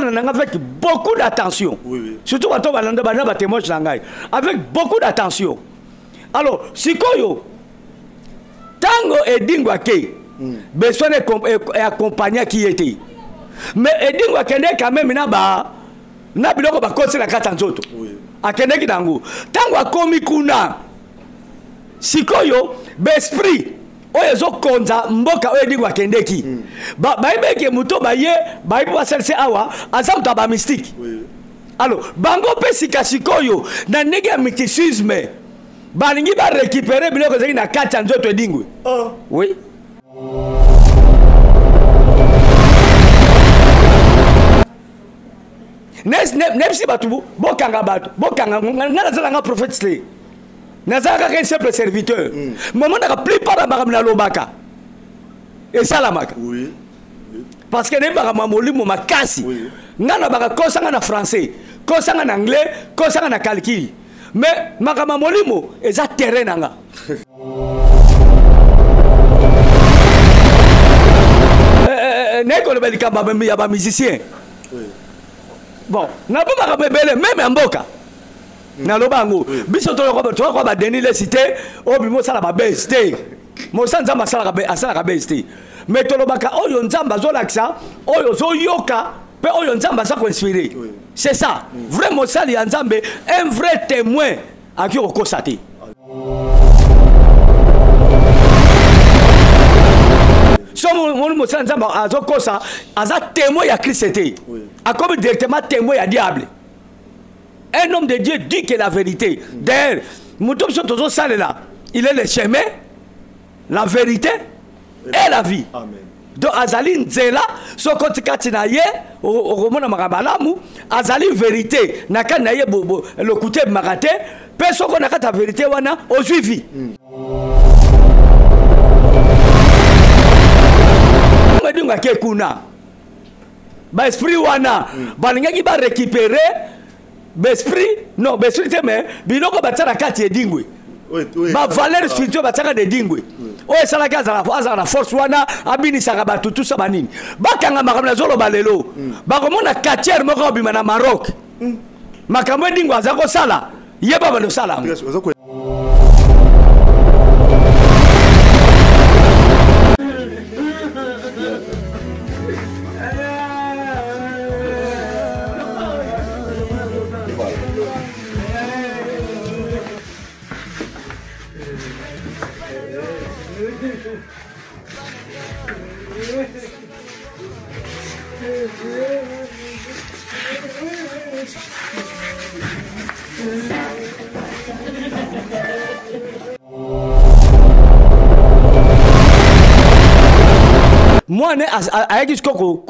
Balanda nga avec beaucoup d'attention. Oui, oui. Surtout bato balanda bana ba témoignage na ngai avec beaucoup d'attention. Alors sikoyo tango Edingwe ake besoin accompagnaki ye te. Mais Edingwe akende quand même na ba na biloko bakotisi na kati ya nzoto. Oui. Akendeki na yango. Tango akomi kuna sikoyo ba esprit oyo ezokonza mboka oyo Edingwe akendeki. Bayebi eke moto baye bayebi basalisi awa aza moto ya ba mystique. Oui. Alors bango mpe sika sikoyo na ndenge ya mysticisme balingi ba récupérer biloko ezalaki na kati ya nzoto Edingwe. Oh. Oui. Nayebisi bato bokanga bato, bokanga nga nazala nga prophète te. Nazala kaka un simple serviteur. Mamonaka plupart ya makambo nalobaka esalamaka. Oui. Parce que nayebaka ma molimo makasi. Oui. Nga nalobaka kosanga na français, kosanga na anglais, kosanga na calcul. Mais makambo ya molimo eza terrain na nga. Naye koloba likambo ya ba musicien. Oui. Bon, napo makambo ebele même ya mboka. Naloba yango. Biso toyoka ba Denis Lessie te, oyo bimo osala ba base te. Mosa Nzambe asalaka base te. Mais tolobaka oyo Nzambe azolakisa, oyo ozoyoka, pe oyo Nzambe aza koinspire. Oui. C'est ça. Vrai mosali ya Nzambe, un vrai témoin akoki kokosa te. So moni mosali ya Nzambe azokosa, aza témoin ya Christ te. Oui. Akomi directement témoin ya diable. Un homme de Dieu dit que la vérité. D'ailleurs, moto biso tozosalela, il est le chemin, la vérité et la vie. Amen. Donc azali nzela, soko tikati na ye, okomona makambo malamu, azali vérité na kati na ye, lokuta ebimaka te, pe soko na kati ya vérité wana ozwi vie. Edingwe ake kuna. Ba esprit wana, balingaki ba récupérer ba esprit, non, ba esprit te, mais biloko batia na kati Edingwe. Oui, oui. Ba valeur spirituelle batiaka na Edingwe. Oyo esalaki azala na force wana, abinisaka bato tout ça banini. Bakanga makambo nazoloba lelo. Bakomona quartier moko obima na Maroc. Makambo Edingwe aza kosala, ye ba bando sala yango. Yes, oza ko- Mwana ayaki sikoyo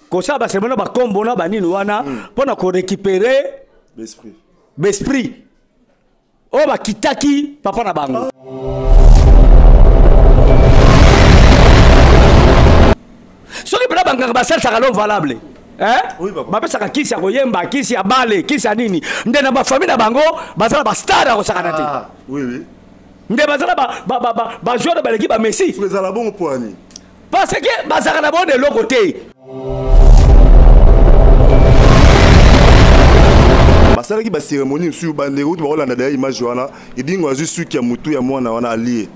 kosala ba cérémonie na bakombo na banini wana mpona korécupérer L'esprit. L'esprit. Oyo bakitaki papa na bango. Soki mpena banganga basalisaka l'homme valable. Hein? Oui, papa. Bapesaka kisi ya koyemba, kisi ya bale, kisi ya nini. Nde na bafamille na bango, baza na ba star ya kosakana te. Ah, oui, oui. Nde baza na ba joueur baleki ba Messi. Soki ezala bongo mpo ya nini? Parce que bazalaka na bango na eloko te. Basalaki ba cérémonie mosusu, bandeko kutu bakolanda d'ailleurs image wana. Edingwe azwi suki ya mutu ya mwana wana alie.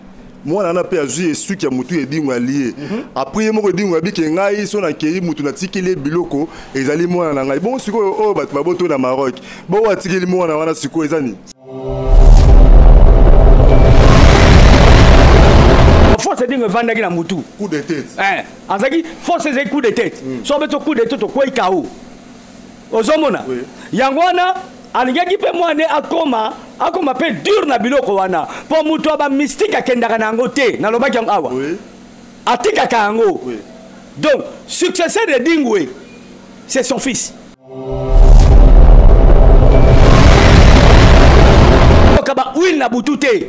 Mwana wana mpe azwi suki ya mutu ya Edingwe alie. Après ye moko Edingwe abiki ngai so nakei mutu natikeli ye biloko ezali mwana na ngai. Bongo sikoyo oyo bato baboto na Maroc, bongo atikeli mwana wana sikoyo eza nini? Force Edingwe evandaki na mutu. Coup de tête. Azaki force ezali coup de tête. So beto coup de tête okwei KO. Ozomona? Oui. Yango wana alingaki mpe mwana akoma mpe dur na biloko wana. Po mutu ya ba mystique akendaka na yango te. Nalobaki yango awa. Oui. Atikaka yango. Oui. Donc, successeur de Edingwe, c'est son fils. Okaba huile na butu te.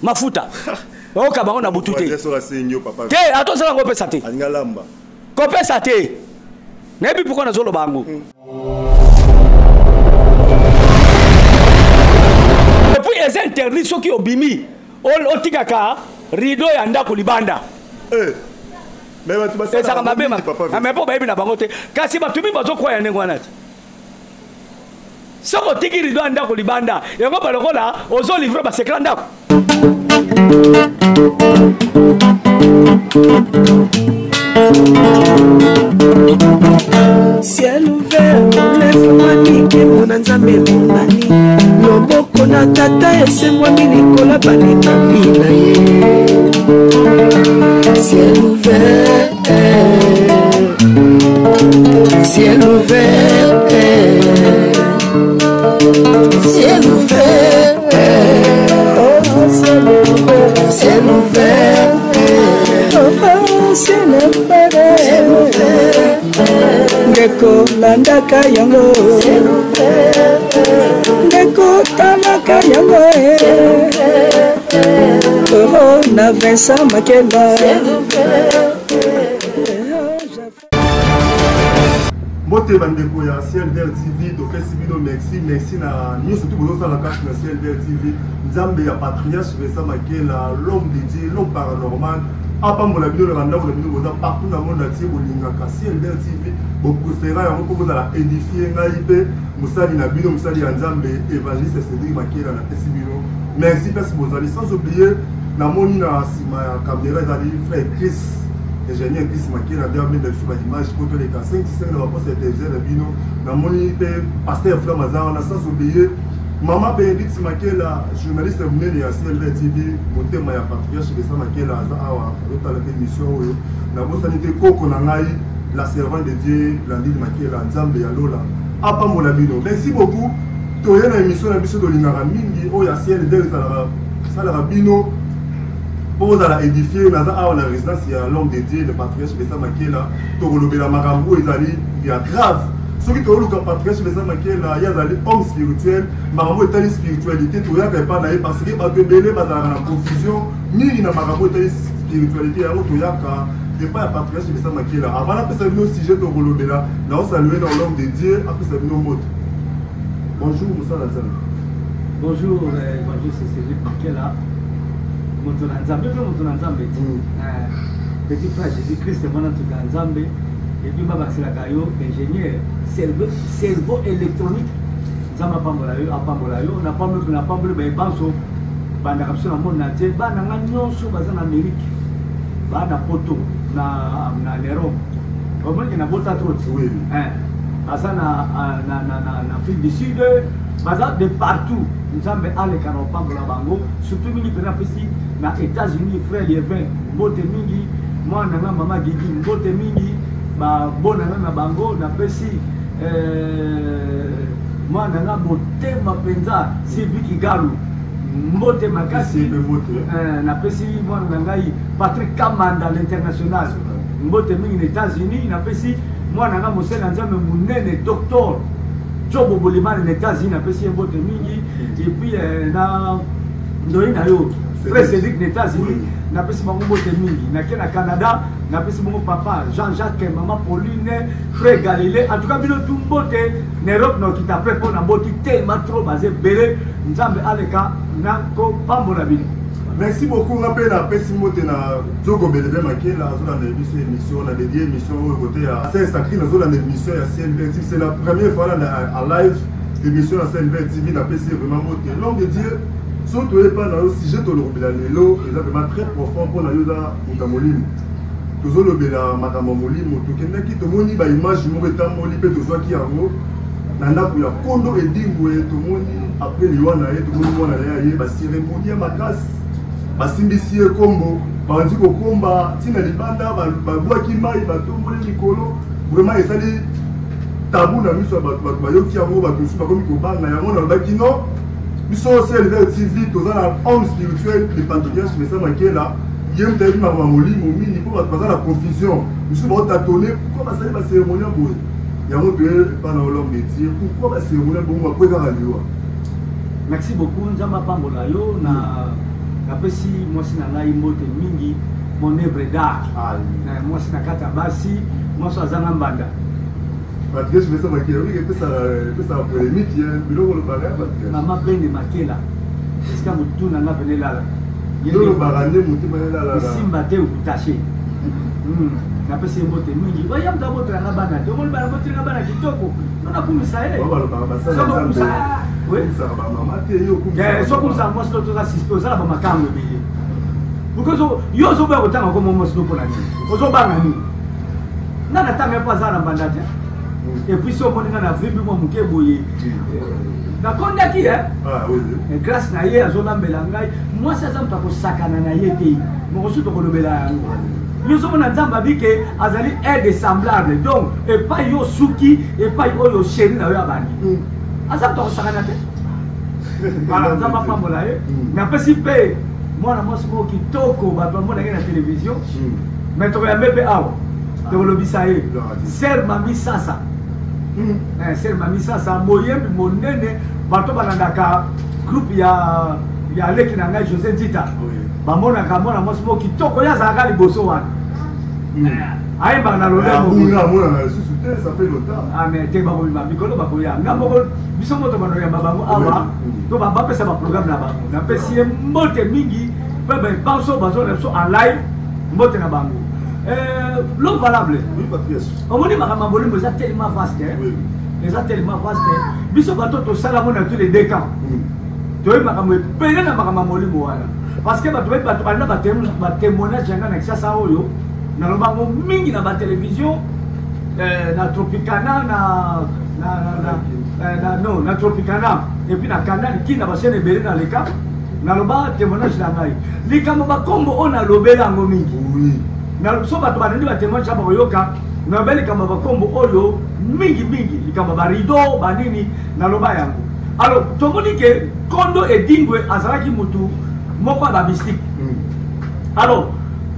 Mafuta. Okaba na butu te. Te, ato sala kopesa te. Alinga lamba. Kopesa te. Nayebi pourquoi nazoloba yango. Et puis eza interdit soki obimi, otikaka rideau ya ndako libanda. Ezalaka mabe mais mpo bayebi na bango te. Kasi bato mingi bazokwaya ndenge wana te. Soki otiki rido ya ndako libanda, yango ba lokola ozolivre basekla ndako. Ciel ouvert olefungwami, nkembo na Nzambe emonani, loboko na Tata esembwami likolo balingami na ye. Ciel ouvert, ciel ouvert, ciel ouvert, oh, ciel ouvert, ciel ouvert, oh, ciel ouvert, ciel ouvert. Ndeko, landaka yango, ndeko, talaka yango oh, na Vincent Makela. Mbote bandeko ya Ciel Vert TV, topesi bino merci, merci na nyonso tu bozosala kati na Ciel Vert TV. Nzambe ya patriarche Vincent Makela, l'homme de Dieu, l'homme paranormal, apambola bino na bandako na bino boza partout na monde entier. Bolingaka Ciel Vert TV, bopréféra yango mpo bozala édifie. Ngai mpe mosali na bino, mosali ya Nzambe, évangéliste Cédric Makela, napesi bino merci place bozali. Sans oublier, namoni na nsima ya caméra ezali frère Chris, ingénieur Chris Makela, nde amenda biso baimage mpo toleka 5 5 na baposte ya télévision na bino. Namoni mpe pasteur Flam aza wana, sans oublier mama Bénédicte Makela, journaliste monene ya CLV TV, motema ya patriarche Vincent Makela, aza awa azotala mpe émission oyo. Nabosani te koko na ngai, la servante de Dieu Blandine Makela. Nzambe ya lola apambola bino. Merci beaucoup. Toye na émission na biso tolingaka mingi, oyo ya CLV, ezalaka esalaka bino mpo ozala édifie. Naza awa na résidence ya l'homme de Dieu, le patriarche Vincent Makela. Tokolobela makambo oyo ezali ya grave. Soki toluka patriarche Vincent Makela, ye azali homme spirituel. Makambo etali spiritualité, toyaka epa na ye parce que bato ebele bazalaka na confusion mingi na makambo etali spiritualité. Yango toyaka epai ya patriarche Vincent Makela. Avant napesa bino sujet tokolobela, naosalue na l'homme de Dieu, apesa bino mbote. Bonjour, mosala Nzambe. Bonjour, évangéliste Cédric Makela, moto na Nzambe mpe moto na Nzambe ti, petit frère Jésus Christ, mwana ntuka ya Nzambe. Et puis babakiselaka yo ingénieur cerveau, cerveau électronique. Nzambe apambola yo, apambola yo. Napamboli bayebanso bandaka biso na monde na tie. Bana nga nyonso baza na Amérique, baa na Poto, na Europe, omonike na bota trop. Oui. Baza na Afrique du Sud, baza de partout. Nzambe aleka na opambola bango, surtout mingi mpena apesi na États-Unis, frère Lievin, mbote mingi. Mwana nga mama Gigi, mbote mingi. Babona nga na bango, napesi mwana nga motema mpenza Sylvie Kigalu, mbote makasi. Napesi mwana na ngai Patrick Kamanda, l'international, mbote mingi na États-Unis. Napesi mwana nga mosali na Nzambe monene, docteur Jobo Bolimane, na États-Unis, napesi ye mbote mingi. Et puis na ndoi na yo frère Cédric na États-Unis, napesi bango mbote mingi. Nake na Canada, napesi bango papa Jean-Jacques, mama Pauline, frère Galilée, en tout cas bino tu mbote. Na Europe na okita après mpo na boti tellement trop, baza ebele. Nzambe aleka na kopambola bino. Merci beaucoup. Nga mpe napesi mbote na Diogo Beleve Makela, azolanda biso émission na dédié émission oyo côté ya Sel Sacré. Nazolanda émission ya CLV TV, c'est la première fois alanda en live émission ya CLV TV. Napesi vraiment mbote, l'homme de Dieu. Soki toyepa na yo, sujet tolobela lelo eza vraiment très profond mpo na yo, eza moto ya molimo. Tozolobela makambo ya molimo. Tokendaki, tomoni baimage moko etamboli mpe tozwaki yango na ndako ya Kondo Edingwe. Tomoni après liwa na ye, tomoni mwana na ye aye, bacérémonie ya makasi, basimbisi ye kombo, bandi kokomba ntina libanda, babwaki mai, batomboli likolo. Vraiment esali tabu na miso ya bato. Bato bayoki yango, bato mosusu bakomi kobanga yango. Nalobaki non, biso CLV TV toza na homme spirituel, le patriarche Vincent Makela. Ye moto ayebi makambo ya molimo mingi, mpo bato baza na confusion, mosusu baotatone pourquoi basali bacérémonie ya boye. Yango toye epa na l'homme de Dieu, pourquoi bacérémonie ya bongo après kaka liwa? Merci beaucoup, Nzambe apambola yo. Na napesi mwasi na ngai mbote mingi, mon œuvre d'art, mwasi na kati ya basi, mwasi azanga mbanda. Patrice Vincent Makela, olingi epesaka polémique biloko olobaka ya Patrice. Mama Bene Makela, esika motu na nga pene elala. Olobaka nde motema elalaka. Esimba te okutache. Napesi ye mbote mingi. Oya moto abotela nga bana te. Omoni bana botela nga bana kitoko. No nakumisa ye. Sokumisa mwasi to toza suspect oza na bamakambo ebele. Yo ozoboya kotanga kombo mwasi no mpona nini? Ozobanga nini? Nga natanga ye mpo aza na mbanda te. Et puis so omoni nga na vimbi mwa moke boye. Nakondaki ye. Grâce na ye azolambela ngai. Mwasi aza moto akosakana na ye te. Mokosusu tokolobela yango. Yo ozomona Nzambe abi ke azali aide semblable. Donc epai yo suki, epai oyo chéri na yo abandi. Aza moto akosakana te. Voilà, Nzambe apambola ye. Napesi mpe mwana mwasi moko kitoko bato bamonaki na télévision. Mais tokoyambe mpe awa. Tokolobisa ye. Sœur Mami Sasa. Sœur Mami Sasa, moyembi monene, bato balandaka groupe ya ya leki na ngai José Nzita. Bamonaka mwana mwasi moko kitoko, ye azalaka liboso wana. Ayembaka na lolemo. Ah, mais te bakobima mikolo bakoya. Nga moko biso moto banoyamba bango awa, to bapesa ba programme na bango. Napesi ye mbote mingi mpe babanso bazona biso en live, mbote na bango. L'homme valable. Omoni makambo ya molimo eza tellement vaste. Eza tellement vaste. Biso bato tosala ngo na tous les deux camps. Toyebi makambo ebele na makambo ya molimo wana. Parce que bato bayebi bato balanda ba témoignage ya nga na Kinshasa oyo, naloba yango mingi na ba télévision, na Tropicana, non, na Tropicana, et puis na Canal ki na ba chaîne ebele na leka, naloba témoignage na ngai. Likambo bakombo oyo nalobela yango mingi. Na so bato balandi ba témoignage ya bakoyoka, naloba likambo bakombo oyo mingi mingi, likambo ba rideau, ba nini, naloba yango. Alors, tomoni ke Kondo Edingwe azalaki mutu moko ya ba mystique. Alors,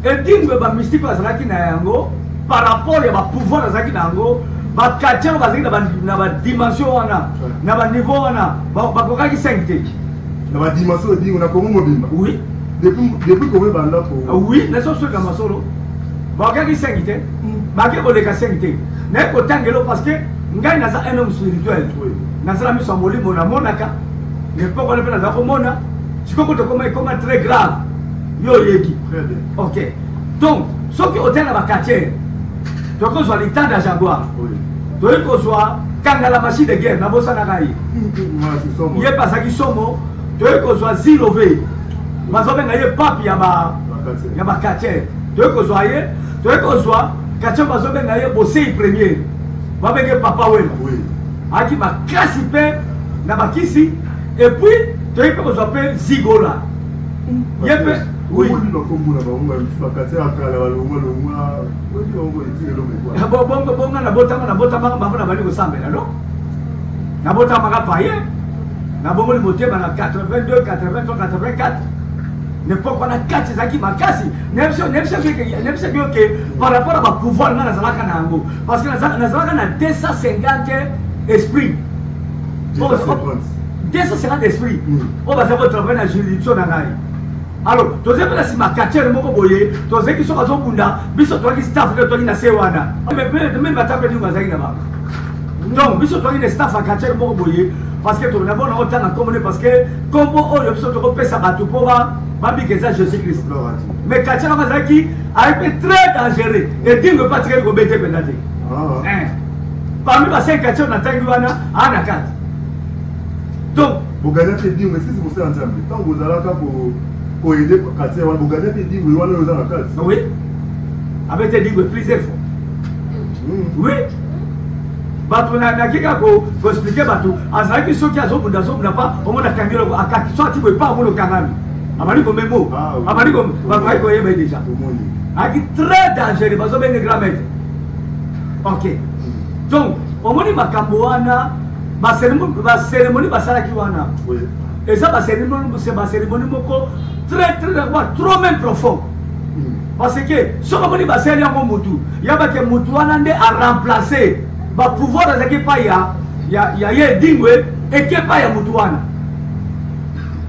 Edingwe ba mystique azalaki na yango par rapport ya ba pouvoir azalaki na yango, ba quartier bazalaki na ba dimension wana, na ba niveau wana, bakokaki 5 te. Na ba dimension Edingwe na Congo mobimba. Oui. Depuis Congo banda ko. Oui, na so soka masolo. Bakokaki 5 te. Bake koleka 5 te. Na kotangelo parce que ngai naza un homme spirituel. Oui. Nazala miso ya molimo namonaka. L'époque wana mpe naza komona. Sikoyo kutu ekoma très grave. Yo oyebi. Très bien. Ok. Donc, soki otala na ba quartier, tokozwa litanda Jaguar. Oui. Toyei kozwa Kangala machine de guerre, nabosanaka ye. Ye mpe azalaki somo. Toyei kozwa Zilove. Bazobenga ye pape ya ba ya ba quartier. Toyei kozwa ye, toyei kozwa quartier bazobenga ye Bosei premier. Babenge Papa Wemba. Oui. Aki makasi mpe na bakisi et puis toyei mpe kozwa mpe Zigola. Ye mpe oui. Omoni bakombo na bango ba misusu ba quartier ya kala balongwa longwa. Oyebi bango etiki eloko ekwa. Bo, bongo, bongo, nabotama, nabotamaka bango na bali kosambela, no? Nabotamaka paye. Nabongoli motema na 82, 83, 84. L'époque wana kati ezalaki makasi. Nayebisi bino ke par rapport à ba pouvoir nga nazalaka na yango. Parce que nazalaka na 250 esprits. 250 esprits. Oyo bazalaki kotravailler na juridiction na ngai. Alors, tozali mpe na nsima quartier moko boye, tozalaki soki azobunda, biso tozalaki staff nde tozalaki na se wana. Mais meme bata mpe nini bazalaki na bango. Donc, biso tozalaki na staff ya quartier moko boye, parce que tobanda bona otanga nkombo ne, parce que nkombo oyo biso tokopesa bato mpo babika eza Jésus-Christ. Mais quartier yango azalaki ayaki mpe très dangereux. Edingwe mpe atikali kobete mpenza te. Parmi ba 5 quartier natangi wana, aa na kati. Donc, boganyaki Edingwe, est-ce que c'est mosala Nzambe? Ntango bozalaka koaider quartier wana, boganyaki Edingwe wana oyo oza na kati? Oui. Abeti Edingwe plusieurs fois. Oui. Bato nakika koexplike bato, azalaki soki azobunda, azobunda pa, omona akangi eloko, akaki, so ati boye pa, omona okangami. Abandi komemo. Ah, oui. Abandi bato bayaki koyeba ye déjà. Tomoni. Ayaki très dangereux, bazobenge grand maître. Ok. Donc, omoni makambo wana, ba cérémonie basalaki wana. Oui. Eza ba cérémonie, c'est ba cérémonie moko très, très, très, trop même profond. Parce que soki omoni basali yango mutu, ya bake mutu wana nde a remplacer ba pouvoir azalaki epai ya ye Edingwe, eke epai ya mutu wana.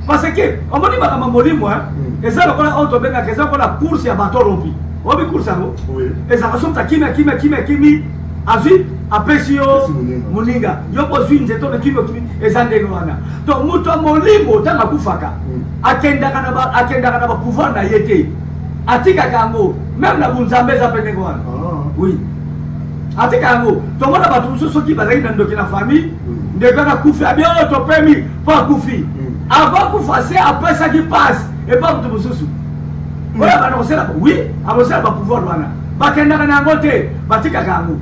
Parce que omoni makambo ya molimo, hein, eza lokola oyo tobengaka, eza lokola course ya bato rompi. Oyebi course yango? Oui. Ezalaka soki moto akimi, akimi, akimi, akimi, azwi, apesi yo Apesi moninga. moninga. Yo mpo ozwi nzete oyo okimi, okimi, eza ndenge wana. Donc moto ya molimo ntango akufaka, akendaka na ba pouvoir na ye te. Atikaka yango, même na bunzambe eza mpe ndenge wana. Oui, atika yango. Tomona bato mosusu soki bazalaki na ndoki na famille, ndeko akufi, abi oyo topemi mpo akufi. Avant akufa, se apesaki mpasi epa moto mosusu oyo abanda kosala. Oui, akosala bapouvoir wana, bakendaka na yango te, batikaka yango.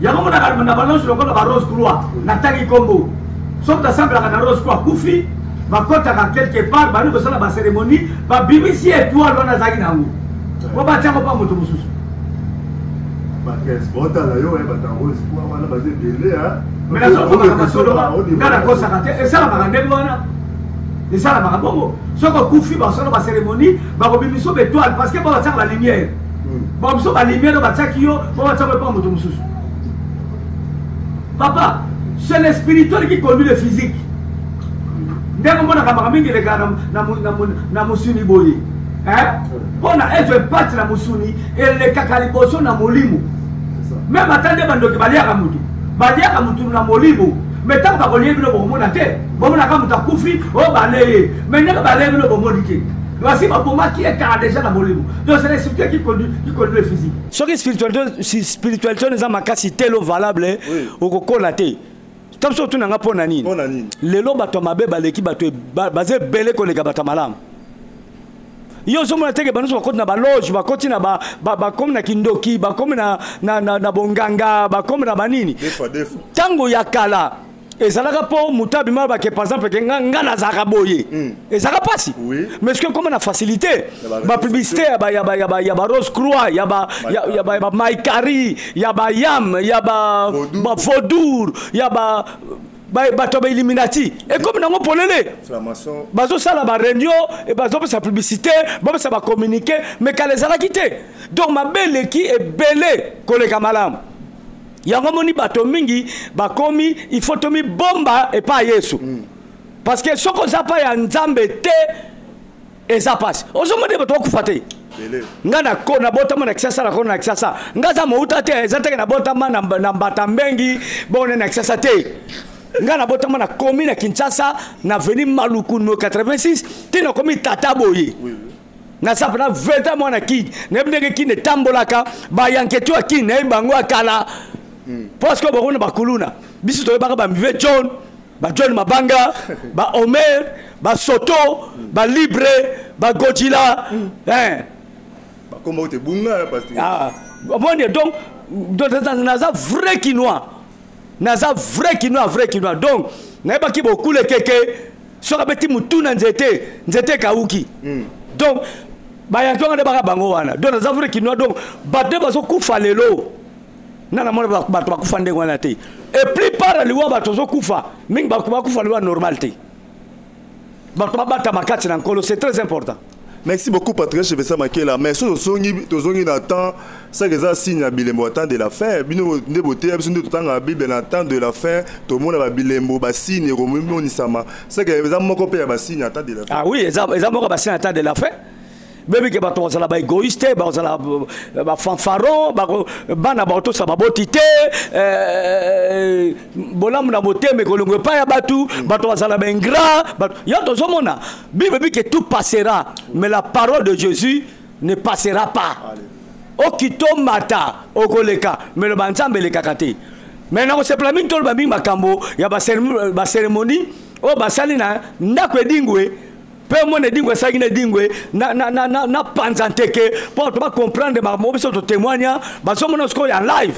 Yango monaka na baloge lokola ba Rose Croix, natangi nkombo, soki tasambelaka na Rose Croix, akufi, bakɔtaka quelque part, bali kosala bacérémonie, babimisi étoile wana azalaki na yango po batiango mpa moto mosusu. Botala yo, bato ya Rose Croix wana baza ebele. Mais nazolobaka masolo, nga nakosaka te. Esalamaka ndenge wana, esalamaka bongo. Soki okufi, basala bacérémonie, bakobimisa baétoile, parce que bo batiaka balumière, babiso balumière oyo batiaki yo po batiako epa moto mosusu. Papa, c'est le spirituel qui conduit le physique. Ndenge omonaka makambo mingi elekaka na mosuni boye, mpo na ezwa impact na mosuni, elekaka liboso na molimo. Même ata nde bandoki baliaka motu, baliaka motu na molimo, mais ntango bakolie bino, bokomona te. Bomonaka moto akufi oyo baleye, mais ndenge baleye bino, bomoni te. Basi babomaki ye kaka déjà na molimo. Donc c'est le spirituel qui conduit le physique. Soki spiritualité wana eza makasi te, lo valable, okokola te. Ta biso otunanga mpo na nini lelo bato ya mabe baleki bato, baza ebele koleka bato ya malamu. Yo ozomona teke banso bakoti na baloge, bakoti na bakomi na kindoki, bakomi na bonganga, bakomi na banini. Ntango ya kala ezalaka mpo moto abima bake, par exemple ke nga nazalaka boye, ezalaka mpasi. Mais soki ekoma na facilité, bapublicité ya barose croix, ya bamaikari, ya bayam, ya bavaudou, ya bato ya bailluminati, ekomi nango polele. Bazosala baréunion, bazopesa publicité, bapesa bacommuniqué, mais kala ezalaki te. Donc mabe eleki ebele koleka malamu. Yango moni bato mingi bakomi, il faut tomibomba epai ya Yesu, parce que soki oza pa ya Nzambe te, eza mpasi. Ozomoni bato bakufa te. Nga nabotama na Kisasa, nakona na Kisasa. Nga aza mouta te, eza teke nabotama na Mbata Mbengi bone na Kisasa te. Nga nabotama na komi na Kinshasa, na avenue Maluku numéro 86, te nakomi tata boye. Naza mpena 20 ans mwana Kini, nayebi ndenge Kini etambolaka. Bayanketu ya Kini, nayebi bango ya kala, parce que bakona bakuluna biso toyebaka bamive John, baJohn Mabanga, baOmer, baSoto, baLibre, baGodila. Bakomba te bunga. Omoni, donc naza vrai Kinois, naza vrai Kinois, vrai Kinois. Donc nayebaki bokule keke soki abeti mutu na nzete, nzete ekauki. Donc bayanki wana nde baka bango wana. Donc naza vrai Kinois. Donc bato nde bazokufa lelo, nga namona bato bakufa ndenge wana te. Et plupart ya liwa bato ozokufa mingi, bakufa liwa normal te. Bato babatama kati na Nkolo, c'est très important. Merci beaucoup, Patrice Vincent Makela. Mais so tozongi, tozongi na temps, saka eza signe ya bilembo ya temps de la fin. Bino nde boteya biso, nde totanga Bible, na temps de la fin tomona babilembo, basigne ekomonisama. Saka eza moko mpe ya basigne ya temps de la fin? Ah oui, eza moko ya basigne ya temps de la fin. Bebi ke bato bakozala baégoïste, bakozala bafanfaron, bana bakotosa baboti te, bolamu na motema ekolongo epai ya bato, bato bazala baingrat. Yo tozomona Bible ebi ke tout passera, mais la parole de Jésus ne passera pas. Okito mata okoleka, mais loba Nzambe elekaka te. Mais nakosepela mingi, toloba mingi makambo ya bacérémonie oyo basali na ndako Edingwe, mpe omona Edingwe esalaki na Edingwe na panza nteke, mpo bato bacomprendre makambo biso totémoigna, bazomona sikoyo ya live.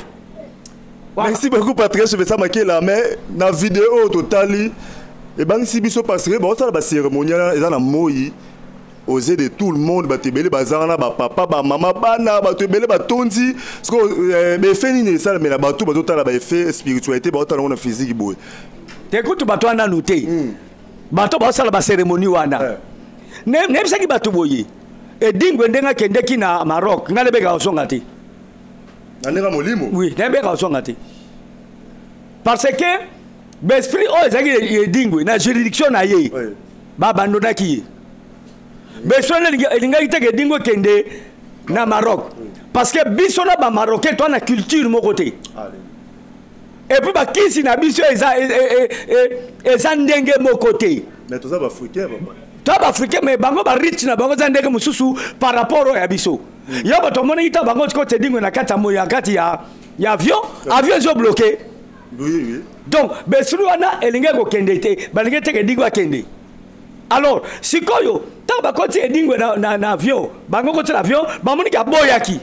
Merci beaucoup, Patrice Vincent Makela. Mais na video oyo totali, ebangisi biso, parce que baosala bacérémonie wana eza na moi, aux yeux de tout le monde. Bato ebele baza wana, bapapa, bamama, bana, bato ebele batondi. Siko baeffet nini esalamela bato bazotala baeffet spiritualité, baotala yango na physique boye? Te, kutu bato wana nanu te. Bato baosala bacérémonie wana, nayebisaki bato boye: Edingwe ndenge akendeki na Maroc, ngai nayebeka kozonga te. Na ndenge molimo? Oui, nayebeka kozonga te, parce que baesprit oyo ezalaki Edingwe na juridiction na ye, babandonaki ye. Baesprit wana elingaki teke Edingwe ekende na Maroc, parce que biso na bamarocain toa na culture moko te, et puis bakisi na biso eza ndenge moko te. Mais toza baafricain, papa. Toza baafricain, mais bango barites na bango eza ndenge mosusu par rapport oyo ya biso. Yo bato omonaki ntango bango tikoti Edingwe na kati ya moyi, ya kati ya avion, avion ezobloquer. oui oui Donc baesprit wana elingi kokende te, balingi teke Edingwe akende. Alors sikoyo, ntango bakoti Edingwe na avion, bango koti na avion, bamoniki aboyaki,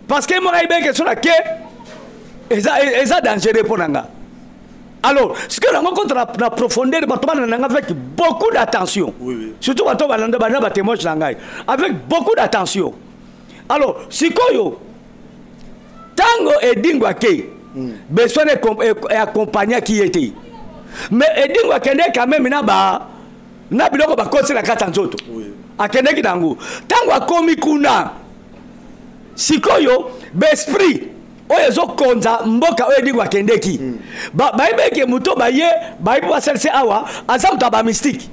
parce que moko ayebeki so na ke eza dangereux mpo na nga. Alors sikoyo nango contre na profondeur, bato balanda nga avec beaucoup d'attention, surtout bato balanda bana batémoignage na ngai avec beaucoup d'attention. Alors sikoyo, ntango Edingwe ake, besoin eaccompagnaki ye te, mais Edingwe akende quand même na ba na biloko bakoti na kati ya nzoto. Akendeki nango. Ntango akomi kuna sikoyo, baesprit oyo ezokonza mboka oyo Edingwe akendeki, bayebi eke moto baye bayebi basalisi awa aza moto ya bamystique.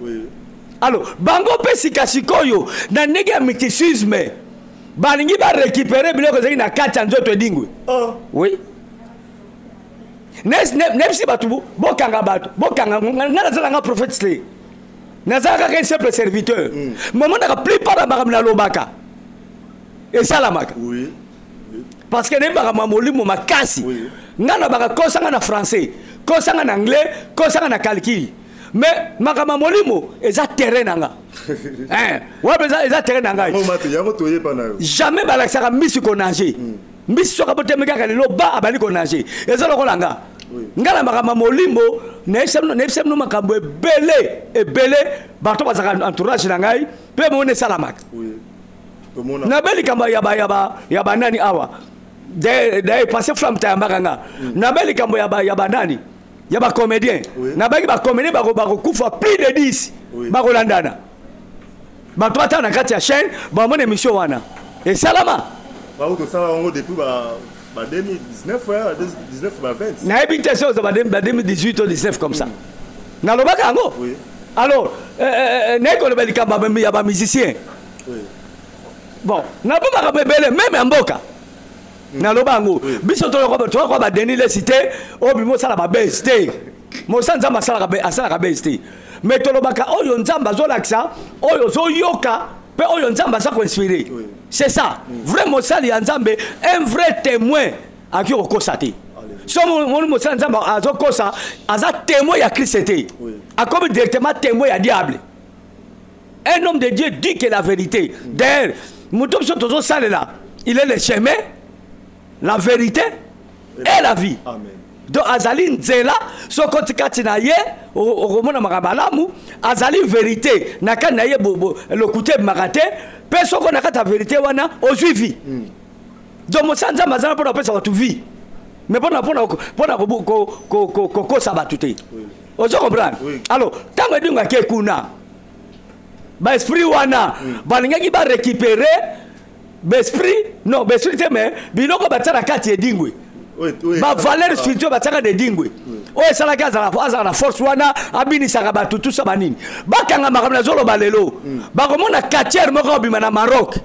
Alors bango mpe sika sikoyo, na ndenge ya mysticisme, balingi barécupérer biloko ezalaki na kati ya nzoto Edingwe. Oh. Oui, nayebisi bato, bokanga bato, bokanga nga. Naza nanga prophète te, naza kaka un simple serviteur. Mamonaka plupart ya makambo nalobaka esalamaka, parce que nayebi makambo ya molimo makasi. Nga nalobaka, kosanga na français, kosanga na anglais, kosanga na calcul, mais makambo ya molimo eza terrain na nga. Hein, wana eza terrain na ngai. Yango mate, yango toyeba na yo. Jamais balakisaka mbisi konager. Mbisi soki abotemi kaka lelo ba abandi konager, eza lokola nga. Nga na makambo ya molimo, nayebisa bino makambo ebele ebele. Bato bazalaka entourage na ngai mpe mona esalamaka. Tomona. Nabe likambo ya banani awa, d'ailleurs passé flamme tayambaka nga, nabe likambo ya banani, ya bacomédien. Nabaki bacomédien bakokufa plus de 10, bakolandana. Bato batala na kati ya chaîne, bamona émission wana esalama. Bao tosala yango depuis ba 2019, ouais, 2019 ba 20. Nayebi te soki oza ba 2018 to 19 comme ça, nalobaka yango. Alors nayebi koloba likambo ya bamusicien. Bon, napo makambo ebele même ya mboka, naloba yango. Biso toyokwa baDenis Lessie te, oyo bimi osala babese te. Mosa Nzambe asalaka bese te, mais tolobaka oyo Nzambe azolakisa, oyo ozoyoka mpe oyo Nzambe aza koinspirer. C'est ça, vrai mosali ya Nzambe. Un vrai témoin akoki kokosa te. So moni mosali ya Nzambe azokosa, aza témoin ya Christ te, akomi directement témoin ya diable. Un homme de Dieu dit que la vérité. D'ailleurs, moto biso tozosalela, il est le chemin, la vérité et la vie. Amen. Donc azali nzela, soki oti kati na ye, okomona makambo malamu. Azali vérité, na kati na ye lokuta ebimaka te, mpe soki na kati ya vérité wana, ozwi vie. Donc mosala Nzambe azala mpona kopesa bato vie, mais mpona kokosa bato te. Ozo comprendre? Oui. Alors ntango Edingwe ake kuna, baesprit wana balingaki barécupérer baesprit, non baesprit te, mais biloko batia na kati Edingwe, bavaleur spirituelle batiaka na Edingwe, oyo esalaki azala na force wana, abinisaka bato tusa banini. Bakanga makambo nazoloba lelo, bakomona quartier moko obima na Maroc.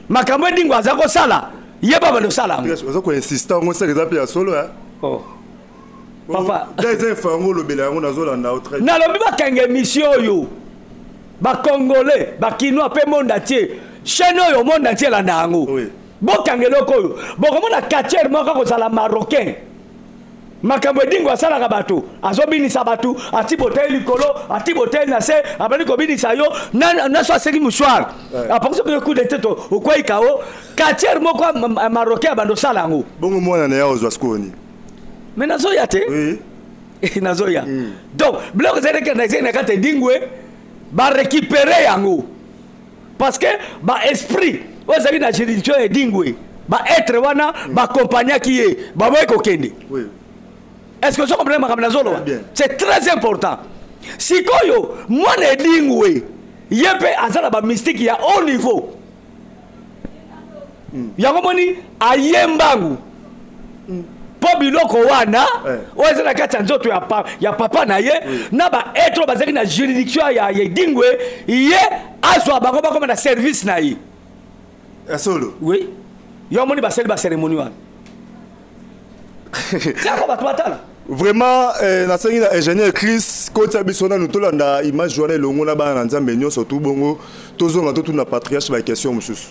Makambo Edingwe aza kosala, ye ba bando osala yango. Oza koinsiste yango, seke eza mpe ya solo, hein? Oh. Papa. Da eza info yango olobela yango, nazolanda yo très bien. Nalobi bakanga émission oyo, bacongolais, bakinois mpe monde entier. Chaîne oyo, monde entier elanda yango. Bokanga eloko oyo, bokomona quartier moko kozala marocain. Makambo Edingwe asalaka bato, azobinisa bato, ati boteli likolo, ati boteli na se, abandi kobinisa yo na so asengi mouchoir, apangisi mpe coup de tête, okwei kao. Quartier moko marocain abandi osala yango. Bongo mwana na ye ozwa sikoyo nini? Mais nazoya te. Nazoya. Donc biloko ezali na kati Edingwe, barécupérer yango, parce que baesprit oyo ezalaki na juridiction ya Edingwe, baêtre wana baaccompagnaki ye, baboyi kokende. Est ce que ozo comprendre makambo nazoloba? Très bien. C'est très important. Sikoyo mwana Edingwe, ye mpe aza na bamystique ya haut niveau. Yango moni aye mbangu mpo biloko wana oyo eza na kati ya nzoto ya papa na ye na baêtre oyo bazalaki na juridiction ya Edingwe, ye azwa bango, bakoma na service na ye. Ya solo? Oui, yo omoni basali bacérémonie wana, tiako bato batala. Vraiment, nasengi na ingénieur Chris kotia biso nanu, tolanda image wana elongo na bana na Nzambe nyonso. Tu bongo tozonga, totuna patriarche baquestion mosusu.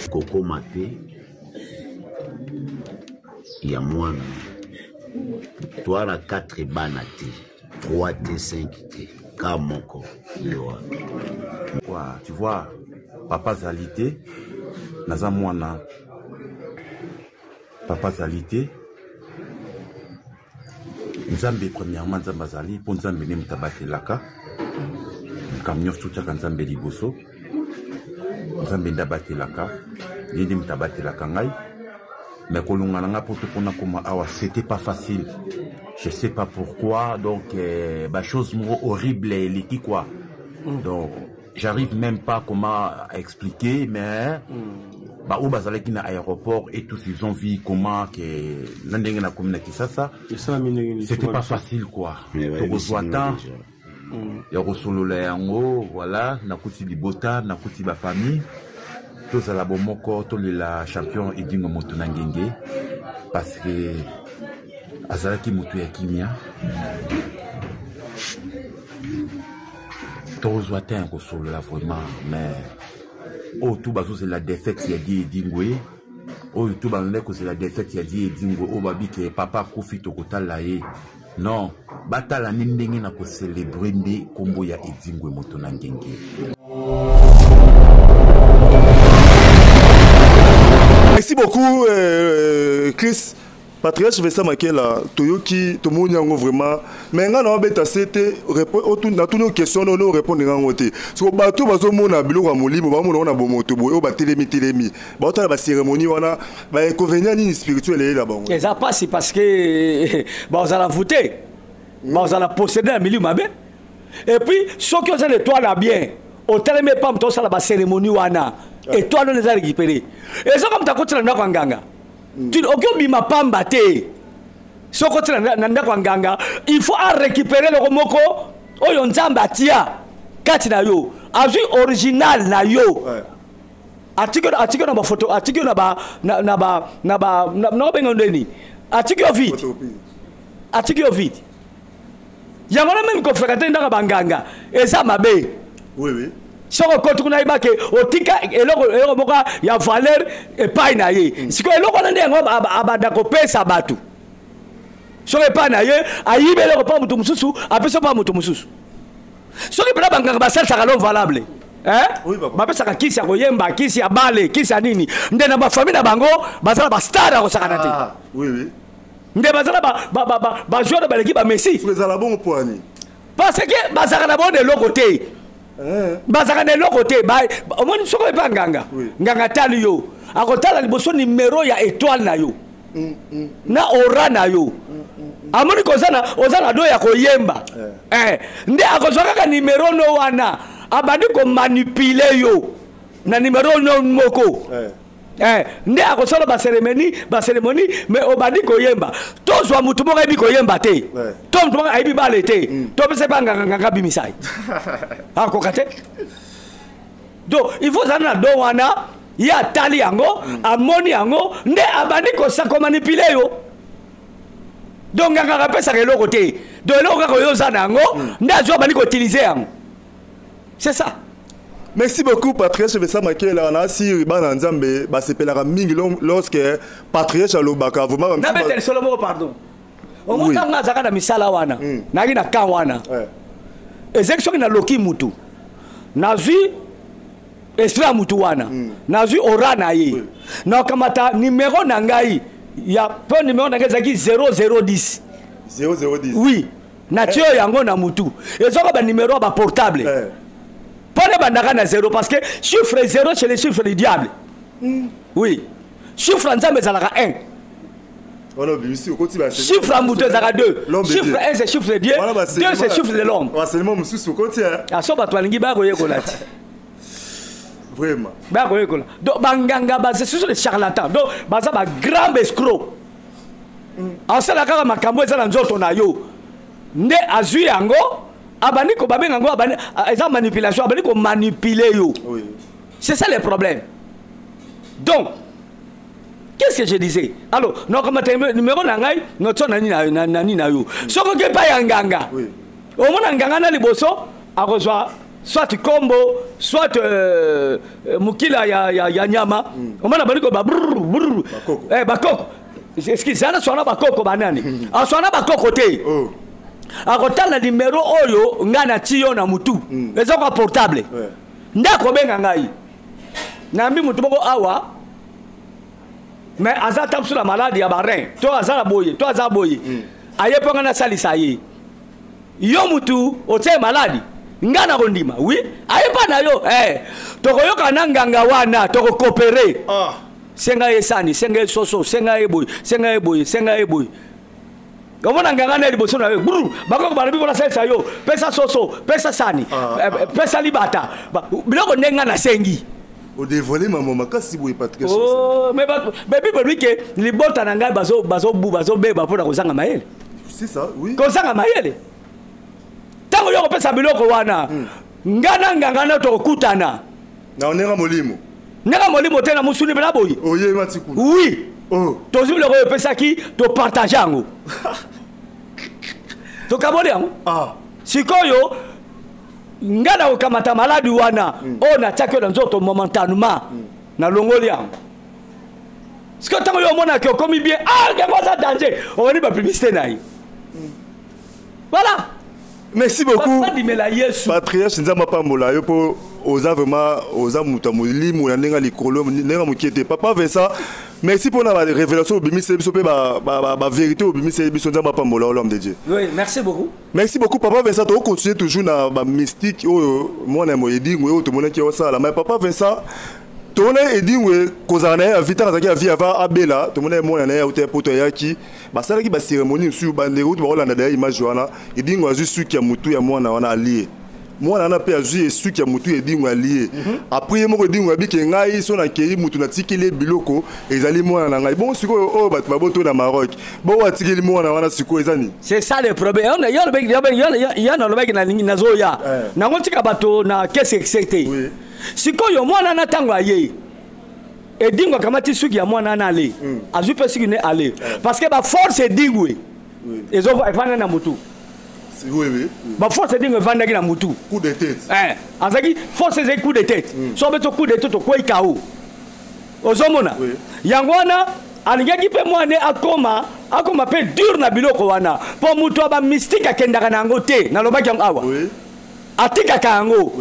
Kokoma te ya mwana toa na 4 bana te 3 te 5 te ka moko ye wana. Quoi, tu vois, papa azali te, naza mwana, papa azali te. Nzambe, premièrement, Nzambe azali, mpo Nzambe nde moto abatelaka likambo nyonso, totiaka Nzambe liboso. Nzambe nde abatelaka, ye nde moto abatelaka ngai. Mais kolonga na ngai poto mpona koma awa, c'était pas facile, je sais pas pourquoi. Donc ba chose moko horrible eleki quoi. Donc j'arrive même pas comment expliquer, mais baoyo bazalaki na aéroport et tous, ils ont vu comment que na ndenge nakomi na Kisasa, c'était pas facile quoi. Tokozwa temps ya kosolola yango. Voilà, nakuti libota, nakuti bafamille, tozala bomoko, tolela champion Edingo moto na ngenge, parce que azalaki moto ya kimia. Tozwa te ya kosolola vraiment, mais oyo tu bazozela défaite ya die Edingwe, oyo tu bandaki kozela défaite ya die Edingwe, oyo babike papa akufi, tokotala ye. Non, batala nde ndenge na kocelebre nde nkombo ya Edingwe moto na ngenge. Merci beaucoup, Chris. Patriarche Vincent Makela, toyoki, tomoni yango vraiment. Mais nga na obeta sete, natuni yo question, no répondre ngango te. So bato bazomona biloko ya molimo, bamona wana bomoto boye, oyo batelemi telemi. Baotala ba cérémonie wana, ba inconvénient nini spirituel eyela bango? Eza pasi parce que bazala voûté. Bazala possédé na milimo mabe. Et puis soki oza na étoile ya bien, otelemi epa moto osala ba cérémonie wana, étoile wana eza récupéré. Eza comme moto akotela ndako ya nganga. Oki obima pamba te. Soki okotela na ndako ya nganga, il faut arécupérer eloko moko oyo Nzambe atia kati na yo. Azwi original na yo. Atiki atiki na bafoto, atiki na ba na na ba na ba na na obenga ndeni. Atiki yo vide. Atiki yo vide. Yango na même kofréquenter ndaka banganga eza mabe. Oui oui. Soki okoti kuna, yeba ke otika eloko moko ya valeur epai na ye. Sikoyo eloko wana nde yango abanda kopesa bato. Soki epai na ye ayibi eloko mpa moto mosusu, apesi mpa moto mosusu. Soki mpena banganga basalisaka l'homme valable, bapesaka kisi ya koyemba, kisi ya bale, kisi ya nini, nde na bafamille na bango baza na bastar ya kosakana te. Nde baza na bajoueur baleki bamessi. Ezala bongo mpo ani? Parce que bazalaka na bango na eloko te, bazalaka na eloko te. Omoni, soki epa nganga, nganga atali yo, akotala liboso numero ya étoile na yo na aura na yo. Amoni koza na oza na do ya koyemba, nde akozwa kaka numero no wana, abandi komanipuler yo na numero no moko. Eh, nde akosala bacérémonie bacérémonie, mais obandi koyemba, tozwa motu moko ayebi koyemba te, to motu moko ayebi bale te, topesa mpe nganganganga abimisa ye, akoka te. Donc il faut ozala na don wana. Ye atali yango, amoni yango, nde abandi komanipule yo. Donc nganganga apesaka eloko te. Donc eloko kaka oyo oza na yango, nde azwi, abandi koutilize yango, c'est ça. Merci beaucoup, Patrice Vincent Makela. Na si bana Nzambe basepelaka mingi lorsque Patrice alobaka vraiment. Nabeteli solo moko, pardon. Omoni, ntango azalaka na misala wana, nayaki na camp wana, ezalaki soki naloki mutu, nazwi esprit ya mutu wana, nazwi aura na ye, nakamata numero na ngai ya, mpo numero na ngai ezalaki 0010. 0010. Oui, natie oyo yango na mutu, ezwaka banimero ya baportable mpo na ebandaka na 0, parce que chiffre 0, c'est le chiffre du diable. Oui, chiffre ya Nzambe ezalaka 1. Wana obimisi, okoti ba Chiffre ya moto ezalaka 2. Chiffre 1, c'est chiffre de Dieu, 2, c'est chiffre de l'homme. Enseignement mosusu okoti, hein. Aso bato balingi baya koyekola ti. Vraiment. Baya koyekola. Donc banganga baza ce sont les charlatans, donc baza bagrand escroc. Asala kaka makambo eza na nzoto na yo, nde azwi yango, abandi ko babenga yango, abandi, eza manipulation, abandi komanipule yo. C'est ça le problème. Donc qu'est-ce que je disais? Alors nakamata numéro na ngai, notio nani na nani na yo. Soki oke epai ya nganga, omona nganga na liboso akozwa soit kombo, soit mokila ya nyama. Omona bandi koba brr brr. Bakoko. Eh, bakoko, excuse, ana swana bakoko banani, aswana bakoko te. Oh. Akotala numero oyo ngai natie yo na mutu, eza kwa portable, nde akobenga ngai. Nayambi motu moko awa, mais aza ata mosusu na maladi ya barein, to aza na boye, to aza boye, aye mpo ngai nasalisa ye. Yo mutu otie maladi, ngai na kondima, oui, aye mpa na yo, eh, tokoyoka na nganga wana, tokokopere. Senga ye sani, senga ye soso, senga ye boye, senga ye boye, senga ye boye. Omona nganga na ye liboso na yo, bru bakoko balobi mpona salisa yo, pesa soso, pesa sani, pesa libata, biloko ndenge ngai nasengi. Odévoile mama makasi boye, Patrice. Oh, mais mais Bible elobi ke libota na ngai bazobu, bazobeba mpona kozanga mayele. C'est ça, oui. Kozanga mayele. Ntango yo kopesa biloko wana, ngai na nganga na tokokutana. Na ndenge molimo. Ndenge molimo te, na mosuni mpe na boye. Oyeba ti kuna. Oui. Oh. Tozwi biloko oyo epesaki, topartage yango, tokaboli yango. Sikoyo ngai na kokamata maladi wana oyo natiaki oyo na nzoto, momentanément nalongoli yango. Sikoyo ntango yo omonaki okomi bien, ah, yango aza danger, omoni bapublicité na ye, voilà. Merci beaucoup. Bandimela Yesu. Patriarche, Nzambe apambola yo mpo oza vraiment, oza moto ya molimo na ndenge ya likolo, ndenge ya mokie te. Papa Vincent, merci mpona barévélation obimiseli biso mpe bavérité obimiseli biso. Nzambe apambola yo, l'homme de Dieu. Oui, merci beaucoup. Merci beaucoup, papa Vincent. Tokocontinue toujours na bamystique oyo mwana ya Edingwe oyo tomonaki osala. Mais papa Vincent, tomona Edingwe kozala na ye ya vie, ntango azalaki ya vie avant abela, tomona ye mwana na ye auta poto, ayaki, basalaki bacérémonie mosusu. Bandeko kutu bakolanda daya image wana, Edingwe azwi suki ya motu ya mwana wana, alie. Mwana wana mpe azwi suki ya motu ya Edingwe, alie. Après ye moko Edingwe abike ngai so nakei, mutu natikeli ye biloko ezali mwana na ngai. Bongo sikoyo oyo bato baboto na Maroc bongo atikeli mwana wana, sikoyo eza nini? C'est ça le problème. Yo nalobaki, nalingi nazoya nango tika bato na kese ese te. Sikoyo mwana na ntango aye, Edingwe akamati suki ya mwana wana, ale azwi mpe suki ne ale, parce que baforce Edingwe evanda na motu. Baforce Edingwe evandaki na motu. Coup de tête. Azalaki force, ezali coup de tête. So obeti coup de tête, okwei kao. Ozomona yango wana, alingaki mpe mwana akoma mpe dur na biloko wana, mpo moto ya bamystique akendaka na yango te. Nalobaki yango awa, atikaka yango.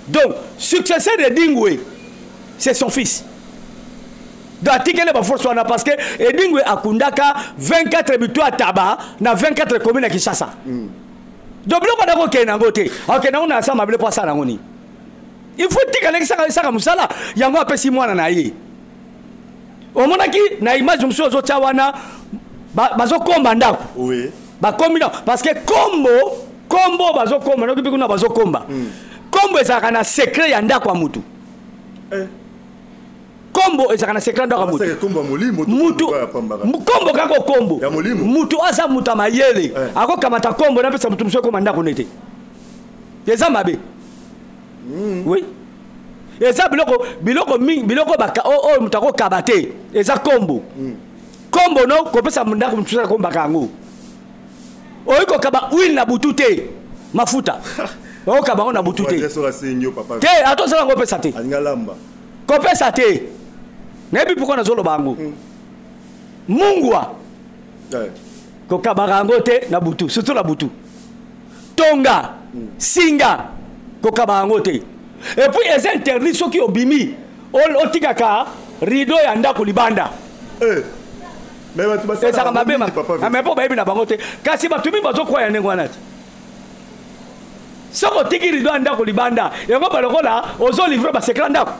Donc successeur de Edingwe, c'est son fils. Donc atikeli baforce wana, parce que Edingwe akundaka 24 bitu ya taba na 24 commune ya Kinshasa. Donc biloko wana akokende yango te, akokende yango na asa mabele mpo asala yango nini? Il faut tikala esaka mosala yango, apesi mwana na ye. Omonaki na image mosusu ozotia wana, bazokomba ndako. Bakombi ndako parce que kombo bazokomba, noki mpe kuna bazokomba. Kombo ezalaka na secret ya ndako ya mutu. Kombo ezalaka na secret ndako ya moto. Mutu kombo kaka okombo. Mutu aza moto ya mayele. Eh. Akokamata kombo napesa moto mosusu ekoma ndako nete. Eza mabe. Mm. Oui. Eza biloko biloko mingi biloko oyo moto akokaba te. Eza kombo. Mm. Kombo no kopesa ndako mosusu akombaka yango. Oyi kokaba huile na butu te. Mafuta. Okaba yango na butu te. Te ata osala yango opesa te. Kopesa te. Nayebi pourquoi nazoloba yango. Mm. Mungwa. Yeah. Kokabaka yango te na butu, surtout na butu. Tonga, mm. singa, kokaba yango te. Et puis eza interdit soki obimi otikaka rideau ya ndako libanda. Eh. Ezalaka mabe mais mpo bayebi na bango te kasi bato mingi bazokwaya ndenge wana te soki otiki rido ya ndako libanda yango ba lokola ozolivre basekla ndako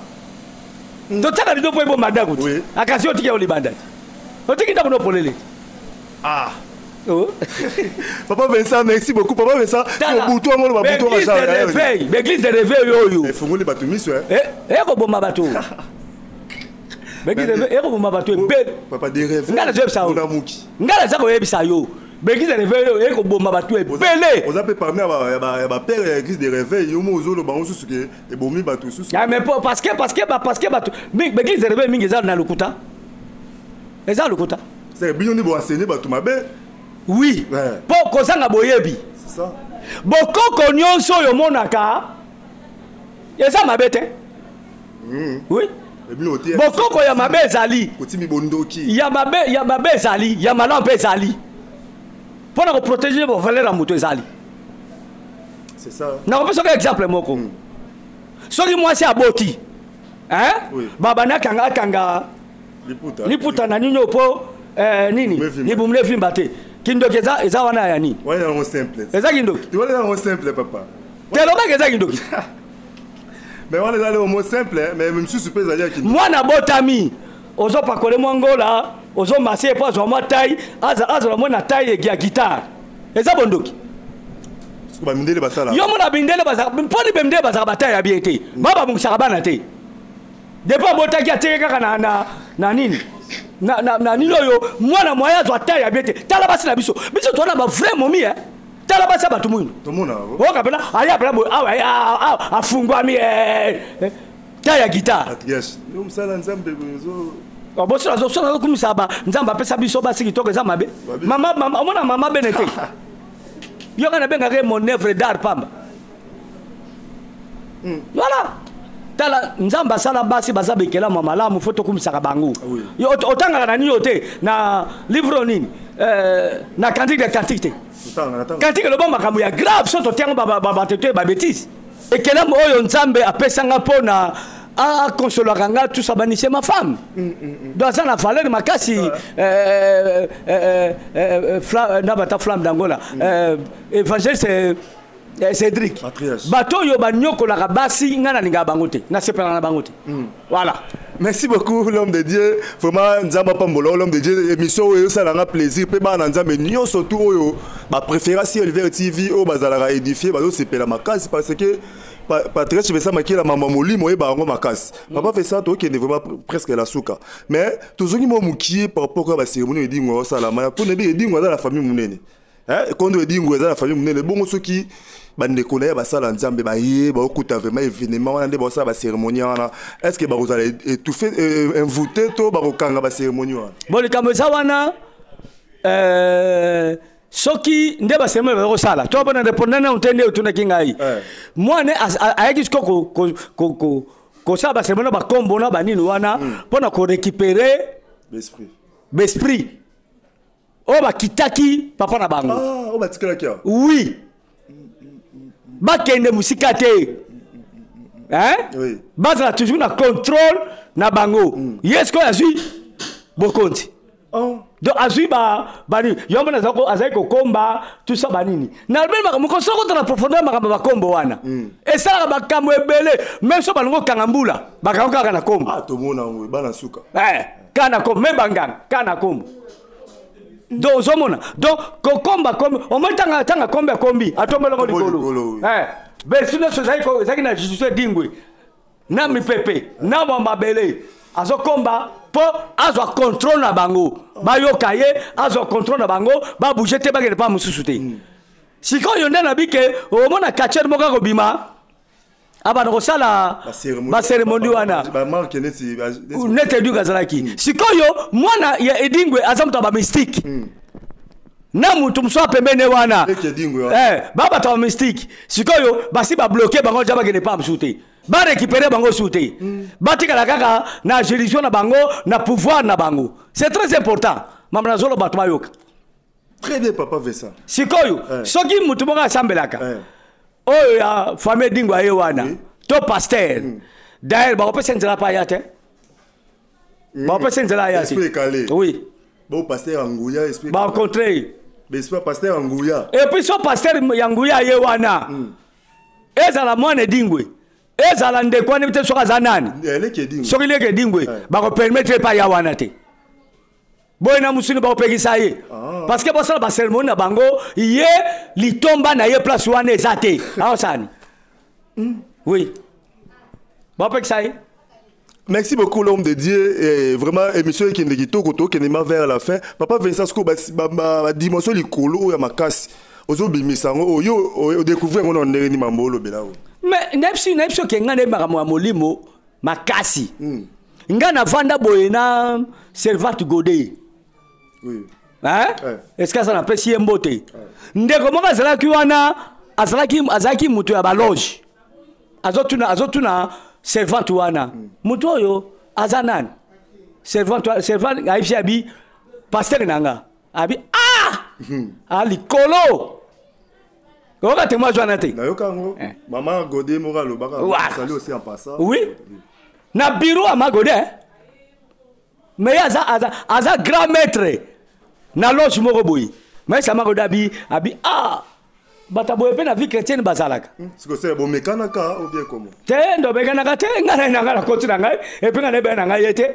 hmm. totiaka rido mpo ebomba ndako te akasi otiki yango libanda te otiki ndako no polele ah Oh. Papa Vincent, merci beaucoup. Papa Vincent, butu yango ba butu yango genre. Réveil, l'église de réveil oyo. Efungoli bato miso eh. Eh, eh koboma bato. L'église de réveil, eh koboma bato ebele. Papa de réveil. Ngala zoyebisa yo. Ngala za koyebisa yo. Baeglise ya réveil oyo ekoboma bato ebele. Oza mpe parmi ya bapère ya église de réveil yo mo ozoloba yango susu ke ebomi bato susu. Ah, mais parce que parce que parce que bato baeglise de réveil mingi eza na lokuta. Eza lokuta. C'est bino nde boenseigne bato mabe. Oui. Mpo kozanga boyebi. C'est ça. Bokoko nyonso oyo omonaka eza mabe te. Mm. Oui. Bokoko ya mabe ezali ya mabe ya mabe ezali ya malamu mpe ezali mpo na koprotege bavaleur ya moto ezali. Nakopesa oka exemple moko mm. Soki mwasi aboti hein? Oui. Babanda akanga akanga liputa, liputa na nini mpo eh, nini libumu nevimba te kindoki eza, eza wana ya nini eza kindoki te lobaka eza kindoki. Mais wana eza leo simple, mais misusu mpe ezali ya kindoki. Mwana botami ozopakole mwa ngola ozomase mpo azwa mwa tai azala mwa na tai ya guitare eza bondoki. Bamindele basala yo mona bindele bazalaka mponi bemindele bazalaka batai ya bien te ba babongisaka bana te depuis abotaki atiki kaka na, na, na nini na, na, na nini oyo mwana moye azwa tai ya bien te. Tala basi na biso biso toza na ba vrai momi eh. Tala basi ya bato mwindu oyoka mpena aya mpena boye awa afungwami tai ya guitare boso nazokumisa ba nzambe apesa biso basi kitoko eza mabe. Mama omona mama bene te yoka nabengaka ye mon œuvre d'art pamba. Voilà. Tala nzambe asala basi baza bekela malamu fo tokumisaka bango. Otangaka na nini te na livre nini na cantique de cantique te. Cantique eloba makambo ya grave so totiango bato te ba bêtise. Ekelamu oyo nzambe apesanga mpona akonsolaka nga tout ça banise ma femme. Donc aza na valeur makasi na bata flamme d'Angola. Évangéliste Cédric. Bato oyo banyokolaka basi nga nalingaka bango te nasepelaka na bango te. Voilà. Merci beaucoup l'homme de Dieu. Vraiment Nzamba Pambola l'homme de Dieu émission oyo ça nga plaisir pe bana Nzambe nyonso tout oyo ba préféra si Olivier TV oyo bazalaka édifier bazo sepela makasi parce que Patrice Vincent Makila mama molimo oyeba yango makasi. Papa Vincent tokende vraiment presque la suka. Mais tozongi mo mukie par rapport à ba cérémonie edingo osala maya po nebi edingo aza la famille munene. Eh kondo edingo eza la famille munene bongo soki bandeko na ye basala nzambe baye baokuta vraiment événement wana nde baosala bacérémonie wana est ce que bakozala étouffé envoûté to bakokanga bacérémonie wana? Bon likambo eza wana soki nde bacérémonie bazokosala to mpona répondre nanu te nde otunaki ngai mwana ayaki siko kosala bacérémonie bakombo na banini wana mpona korécupérer besprit oyo bakitaki papa na bango. Oyo batikalaki awa. Oui. Bakende mosika te. Hein? Oui. Bazala toujours na contrôle na bango. Ye sikoyo azwi bokonzi. Donc azwi ba banini yo mona azali kokomba tout ça banini. Nalobi makambo moko soki ota na profondeur makambo bakombo wana. Esalaka makambo ebele même so balingo kanga mbula bakango kaka na kombo. Ah tomona yango bana suka. Eh, kaka na kombo même banganga kaka na kombo. Donc ozomona donc kokomba kombi omoni tanga tanga kombi akombi atombeloko likolo. Eh, besu nyonso ezalaki na justice edingwe na mipepe na mabele. Azokomba mpo azwa contrôle na bango, bayoka ye, azwa contrôle na bango, babouge te, bakende mpa mosusu te. Sikoyo nde nabi ke omona catcheur moko akobima, abanda kosala bacérémonie wana neti Edingwe azalaki. Sikoyo mwana ya Edingwe aza moto ya bamystique na mutu mosusu apembeni wana, ba bato ya bamystique. Sikoyo basi babloquer bango ja, bakende pa mosusu te, barécupérer bango su te, batikala kaka na juridiction na bango, na pouvoir na bango. C'est très important, mama, nazolo bato bayoka. Très bien, papa Vincent. Sikoyo, soki mutu moko asambelaka oyo ya famille Edingwe aye wana to pasteur, d'ailleurs bakopesa nzela pa aya te, bakopesa nzela aya te. Oui. Bon, pasteur ya nguya, esprit. Bacontre. Esprit pasteur ya nguya. Et puis so pasteur ya nguya aye wana, ezala mwana Edingwe, ezala ndeko wana te, soki aza nani, soki leki Edingwe, bakopermettre epai ya wana te. Boye na mosuni bakopekisa ye, parce que bosala bacérémonie na bango, ye litomba na ye place wana eza te. Aosani, oui, bakopekisa ye. Merci beaucoup, l'homme de Dieu. Et vraiment, émission qui est kitoko, tokende vers la fin. Papa Vincent, siko ba dimension likolo oyo ya makasi. Ozobimisa yango oyo odécouvrir yango na ndenge nini, mambo olobela oyo? Mais nayebisi oke ngai nayebi makambo ya molimo makasi. Ngai navanda boye na Servante Gode. Oui. Est-ce que aza, napesi ye mbote. Ndeko moko azalaki wana, azalaki moto ya baloge, azotuna servante wana: "Moto oyo aza nani?" Servante ayebisi, abi pasteur na nga. Abi ah, ah, likolo oyoka témoignage wana te? Nayoka yango. Mama Gode moko alobaka. Salut aussi en passant. Oui, na bureau ya Magode, mais ye aza grand maître na loge moko boye. Mais sama Gode abi ah, bato boye mpe na vie chrétienne bazalaka. Sikoyo bomekanaka ou bien comment? Te, ndomekanaka te. Ngai na ngai nakoti na ngai, et puis ngai nayebaya na ngai ye te.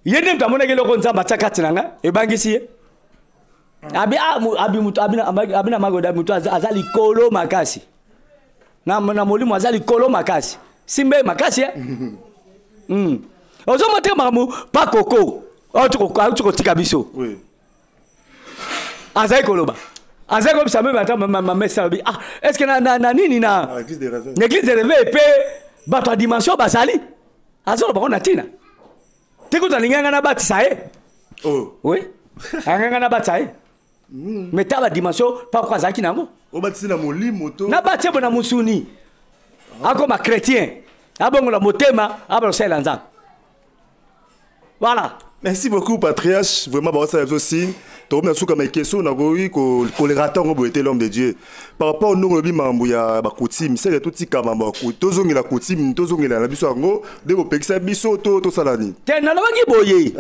Ye nde moto amonaki eloko Nzambe atia kati na ngai, ebangisi ye. Abi ah, abi mutu abi na Magoda, mutu aza likolo makasi na molimo, aza likolo makasi, simbe makasi eh? Ozomona te makambo pa koko auti kotika biso. Azali koloba, azali koyebisa meme ata mamesa, alobi: "Ah, est ce que na nini na église de réveil, na église de réveil mpe bato ya dimension bazali?" Azoloba ngo na ntina te. Kutu alingi ngai nabatisa ye. Oh. Oui, alingi ngai nabatisa ye, mais ta badimension pakoko azalaki nango. Obatisi na molimo to? Nabatisa ye bo na mosuni, akoma chrétien, abongola motema, abala kosalela Nzambe, voilà. Merci beaucoup, patriarche. Vraiment, bah, ça aussi. Tokomi na suka, mais question nakoki koleka ntango boye te, l'homme de Dieu. Par rapport ndongo olobi mambo ya bacoutume, seke totika mambo ya tozongela coutume, tozongela na biso yango nde bopekisa biso to tosala nini? Te, nalobaki boye: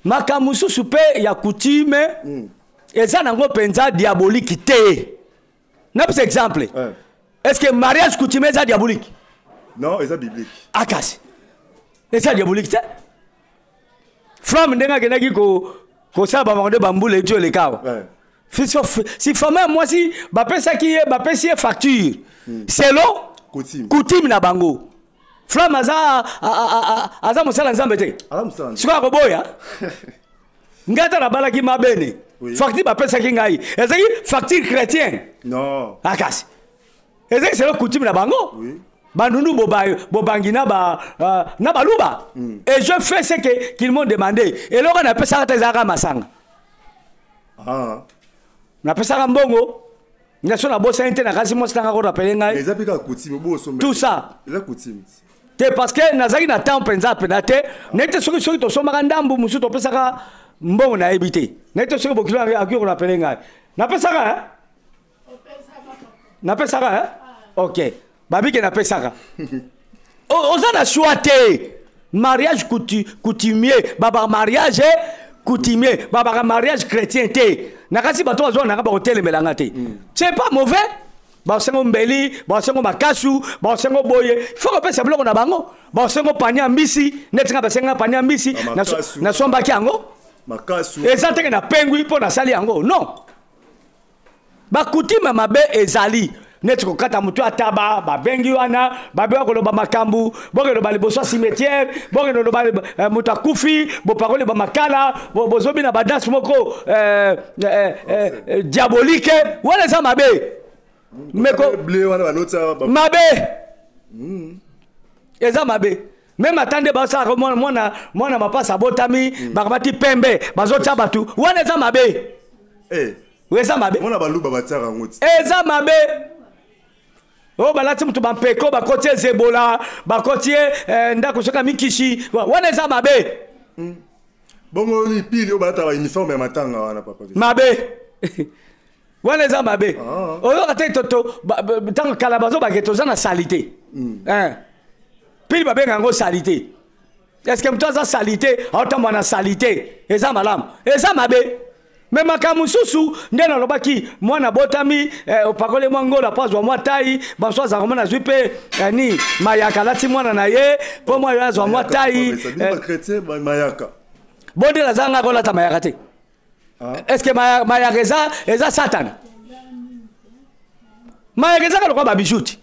makambo mosusu mpe ya coutume eza nango mpenza diabolique te. Napesa exemple. Est ce que mariage coutumier eza diabolique? Non, eza biblique. Akasi eza diabolique te. Flamme, ndenge akendaki kosala bamango nde bambula eti oleka awa, si femme ya mwasi bapesaki ye, bapesi ye facture selon coutume, coutume na bango. Flamme aza mosala Nzambe te. Aza mosala. Sikoyo akoboya ngai ata nabalaki mabene, facture bapesaki ngai ezalaki facture chrétien? Non. Akasi ezalaki selon coutume na bango. Bandundu bobangi na baluba. Et je fais ce que qu'ils m'ont demandé. Eloko napesaka te ezalaka masanga. Napesaka mbongo nyonso, nabosani te, nakasi mwasi nanga korappeler ngai. Eza mpe kaka coutume bosomba. Tout ça. Eza coutume. Te, parce que nazalaki na temps mpenza mpena te. Nayebi te soki tosombaka ndambu mosusu, topesaka mbongo, nayebi te. Nayebi te soki bokilo akoki korappeler ngai. Napesaka, eh? Napesaka, eh? Ok, babike napesaka. Oza na choix te. Mariage coutumier, babaka mariage coutumier, babaka mariage chrétien te. Nakasi bato bazwa nanga bakotelemelanga te. C'est pas mauvais. Basengo mbeli, basengo makasu, basengo boye, faut kopesa biloko na bango, basengo panier ya mbisi neti nga basenga panier ya mbisi. Makasu. Nasombaki yango. Makasu. Eza teke napengwi mpo nasali yango, non. Bacoutume mabe ezali. Neti kokata motu ataba, babengi wana, babewa koloba makambo, bokende liboso ya cimetière, bokende loba moto akufi, bopakoli ba makala, bozobi na badanse moko diabolique, wana eza mabe. Meko mabe. Eza mabe. Même atande basalaka mwana mwana mapasa abotami, bakamati pembe, bazotia batu, wana eza mabe. Eza mabe. Mwana baluba batiaka yango ti. Eza mabe. Oyo balati moto bampeko, bakoti ezebola, bakoti ndako soki mikishi, wana eza mabe. Bongo lipili oyo balata ba uniforme ya matanga wana papa. Mabe. Wana eza mabe. Oyoka te toto ntango kala bazobake toza na salite. Pili babenga yango salite. Est-ce que moto aza salite, aotambola na salite, eza malamu? Eza mabe. Me makambo mosusu nde nalobaki, mwana botami, opakoli mwa ngola mpo azwa mwa tai, bamosusu azalaka mwana azwi mpe ni mayaka alati mwana na ye mpo mwana azwa mwa tai. Bondela aza nga kolata mayaka te. Est-ce que mayaka eza satana? Mayaka ezaka lokola ba bijoux ti.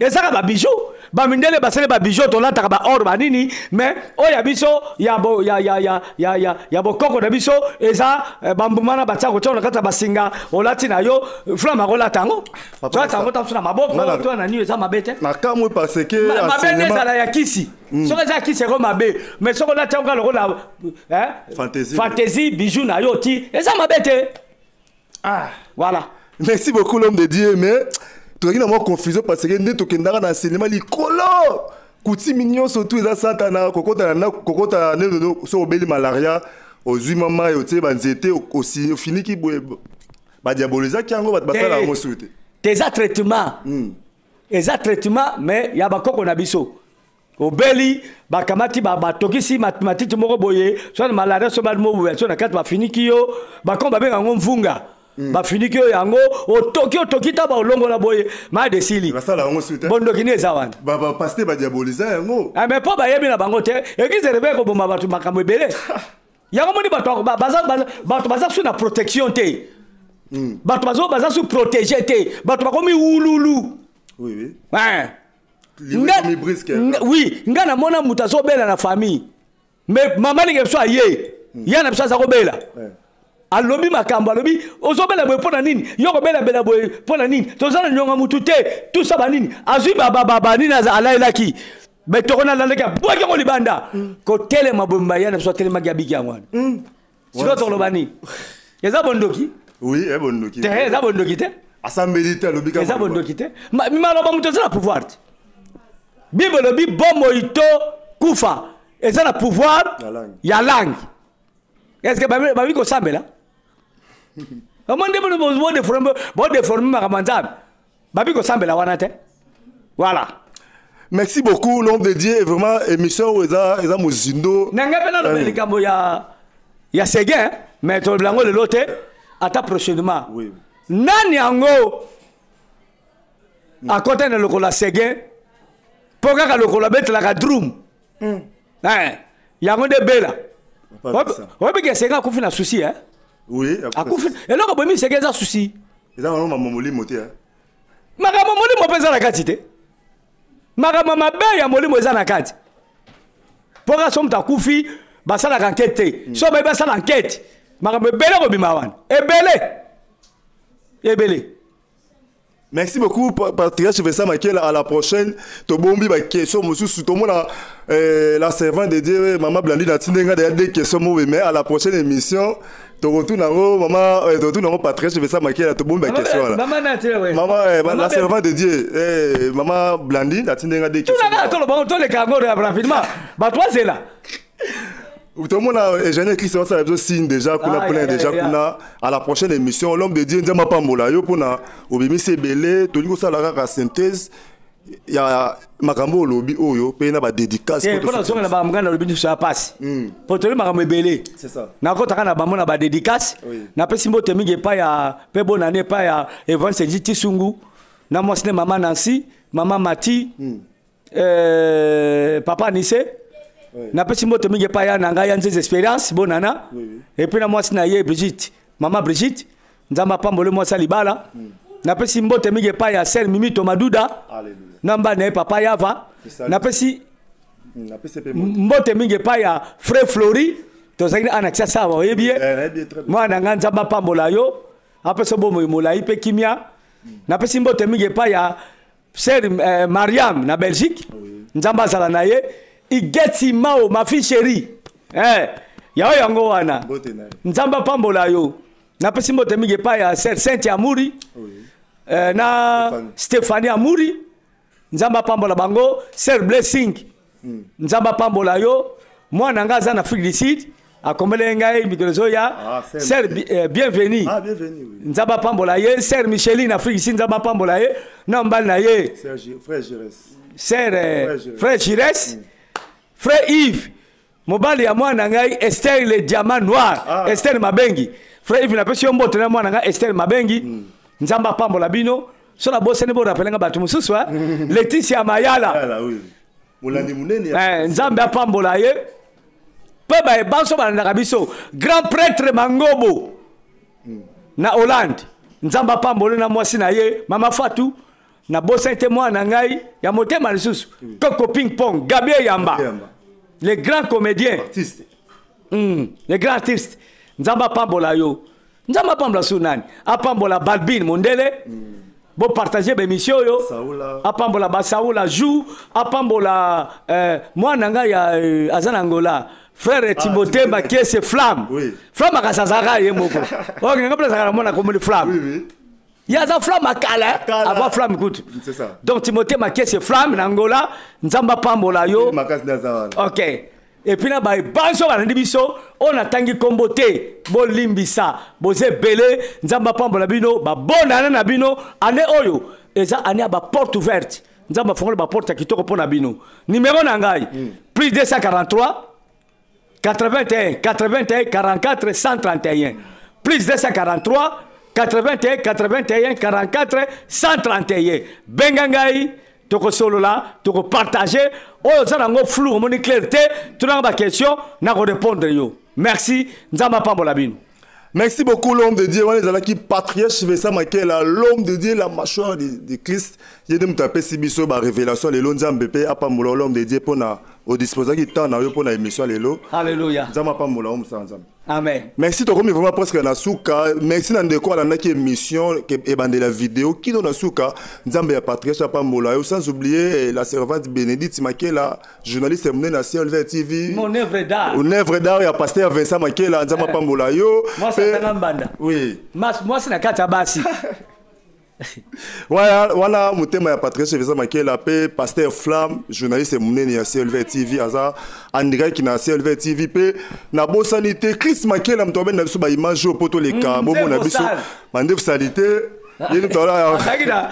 Ezaka ba bijoux, bamindele basali ba bijoux tolataka ba or banini, mais oyo ya biso ya bo ya ya ya ya ya ya bokoko na biso eza bambuma na batia kotia na kati ya basinga, olati na yo flamme akolata yango. Tolata yango tafusu na maboko, to na nini, eza mabe te. Na kamwe parce que mabe nde ezala ya kisi. Soki eza kisi eko mabe, mais soki olati yango lokola fantaisie, fantaisie bijou na yo ti, eza mabe te. Voilà. Merci beaucoup l'homme de Dieu, mais tozalaki na mwa confusion parce que nde tokendaka na enseignement likolo kutimi nyonso tu eza satana, kokota na ndako, kokota nde so obeli malaria, ozwi mama oyo otie banzete, ofiniki boye, badiabolizaki yango, bato basala yango susu te. Te, eza traitement. Eza traitement, mais ya bakoko na biso. Obeli, bakamati batokisi matiti moko boye, soit na malaria, soit ba moko boye, soit na kati bafiniki yo, bakongo babenga yango mvunga. Bafiniki yo yango, otoki, otoki ta ba olongola boye, ma desili. Basala yango susu te. Bondoki ni eza wana. Ba, ba pasteur ba diabolisa yango. Ah, mais po bayebi na bango te, église réveil koboma bato makambo ebele. Yango moni bato baza, baza, bato baza sous na protection te. Bato bazo, baza sous protéger te. Bato bakomi wululu. Oui, oui. Ouais. Nga, mi brisque. Oui, nga na mona mutu azobela na famille. Mais mama linge biso aye. Ya na biso aza kobela. Alobi makambo, alobi ozobela boye pona nini? Yo kobela bela boye pona nini? Toza na nyonga mutu te. Tout ça ba nini? Azwi ba ba ba ba nini aza alaelaki. Mais tokona landaki abwaki yango libanda. Kotelema boye mba ya na biso atelemaki abiki yango wana. Sikoyo tokoloba nini? Eza bondoki? Oui, eza bondoki. Te, eza bondoki te. Asambeli te, alobi kaka Eza bondoki te. Maloba moto eza na pouvoir te. Bible elobi bomoi to kufa eza na pouvoir Ya langue. ya langue. Est-ce que babi kosambela? Omoni nde bino bo déformer makambo ya Nzambe. Babi kosambela wana te. Voilà. Merci beaucoup l'homme de Dieu, vraiment émission oyo eza mozindo. Na ngai mpe naloba likambo ya Seguin, mais toloba yango lelo te, ata prochainement. Oui. Nani yango akota na lokola Seguin mpo kaka lokola abetelaka drum. Yango nde bela. Papa Vincent. Oyebi ke Seguin akufi na souci, hein? Oui, akufi. Eloko bomi Seguin eza souci. Eza vraiment makambo molimo te, hein? Makambo molimo mpe eza na kati te. Makambo mabe ya molimo eza na kati. Mpo kaka soki moto akufi, basalaka enquête te. Soki bayebi basala enquête, makambo ebele kobima wana. Ebele. Ebele. Merci beaucoup, Patriarche Vincent Makela. À la prochaine. Tobombi ba question mosusu. Tomona, la servante de Dieu, Maman Blandine Atindenga, d'ailleurs, des questions mauvaises. Mais à la prochaine émission, Torotu nango, maman, Torotu nango, Patriarche Vincent Makela, tobombi ba question, voilà. Maman Natia, ouais. Maman, Maman la Bel- servante de Dieu, Maman Blandine Atindenga, des Tout questions. là, tout le bon, tout le cargo, rapidement. Bah, toi, c'est là. Tout le monde a Jeanne Christ, ça a signe déjà, kuna Ah, plein ya, déjà, ya, ya. kuna à la prochaine émission. L'homme de Dieu, Nzambe apambola yo pona obimisi ebele, tolingi kosala kaka synthèse ya makambo olobi oyo pe na ba dédicace Eh, po pona tosuka. zonga na ba muganda olobi nyonso ya pasi. Po tolobi makambo ebele. C'est ça. Nakotaka na bango na ba dédicace. Oui. Napesi mbote mingi epai ya pe bonne année epai ya Evan Senji Tisungu, na mwasi ne mama Nancy, mama Mati, papa Nise. Oui. Napesi mbote mingi epai ya na ngai ya Nzeze Experience, bonana. Oui, oui. Et puis na mwasi na ye Brigitte, mama Brigitte, Nzambe apambole mwasi ya libala. Napesi mbote mingi epai ya Ser Mimito Maduda na mbana na ye papa Yava. Napesi mbote mingi epai ya Frère Flori, tozalaki na Anaxia Sawa, oyebi ye eh, mwana na ngai, Nzambe apambola yo, apesa bomoi molai mpe kimia. Napesi mbote mingi epai ya Sœur Mariam na Belgique. Nzambe azala na ye. Igeti Mao, ma fille chérie. Eh, yao yango wana. Nzambe apambola yo. Napesi mbote mingi epai ya Sœur Sainte Amuri. Na Stéphanie Amuri. Nzambe apambola bango. Sœur Blessing. Nzambe apambola yo. Mwana nga aza na Afrique du Sud. Akombele ngai mikolo ezoya. Ah, Sœur Bienvenue. Ah, bienvenue, oui. Nzambe apambola ye. Sœur Micheline Afrique ici, Nzambe apambola ye. Na mobali na ye. Frère Gires. Sœur Frère Gires. Frère Yves. Mobali ya mwana ngai Esther le diamant noir. Ah. Esther Mabengi. Frère Yves, napesi yo mbote na mwana ngai Esther Mabengi. Nzambe apambola bino. So na bosani bo rappeler nga bato mosusu, hein. Laetitia Mayala. Mayala, oui. Molandi munene. Nzambe apambola ye. Pe ba banso balandaka biso. Grand prêtre Mangobo. Na Hollande. Nzambe apambola na mwasi na ye, Mama Fatou. Na bosani te mwana ngai ya motema lisusu. Coco Ping Pong, Gabi Yamba. Le grand comédien. Artiste. Le grand artiste. Nzambe apambola yo. Nzambe apambola su nani? Apambola Balbine Mondele. Bo partager ba émission yo. Apambola ba Saoula Jou, apambola mwana ngai ya aza na Angola. Frère Timothée Makiese Flamme. Flamme akasazaka ye moko. Ok, nga place akala mwana komoli Flamme. Oui, oui. Yaza Flamme akala, avant Flamme kutu. C'est ça. Donc Timothée Makiese Flamme na Angola, Nzamba pambola yo. Makasi na Ok. Et puis là ba banso balandi biso, on atangi kombo te, bolimbisa, boze belé, Nzamba pambola bino, ba bonne année na bino, année oyo, eza année ba porte ouverte. Nzamba fongola ba porte kitoko pona bino. Numéro na ngai, plus 243 81 81 44 131. Plus 243 81 81 44 131. Benga ngai, toko solola, toko partager. Oyo oza nango flou, omoni clair te, tunanga ba question, na ko répondre yo. Merci, Nzamba pambola bino. Merci beaucoup l'homme de Dieu. Wana ezalaki patriarche Vincent Makela, l'homme de Dieu, la mâchoire de Christ. Ye nde moto apesi biso ba révélation lelo. Nzambe pe apambola l'homme de Dieu pona o disposaki temps na yo pona émission lelo. Alléluia. Nzambe apambola yo mosala Nzambe. Amen. Merci, tokomi vraiment presque na suka. Merci na ndeko alandaki émission ebandela vidéo kino na suka. Nzambe ya patriarche apambola yo, sans oublier la servante Bénédicte Makela, journaliste monene na CLV TV. Mon œuvre d'art. Mon œuvre d'art ya pasteur Vincent Makela, Nzambe apambola yo. Moi, c'est un mbanda. Oui. Moi, c'est na kati ya basi. Voilà, voilà motema ya Patrice Vincent Makela pe pasteur Flamme, journaliste monene ya CLV TV, aza en direct na CLV TV pe na bosani te Chris Makela moto abenda biso ba image oyo poto leka bomona biso ba ndefu salite. Ye moto ala Azalaki na,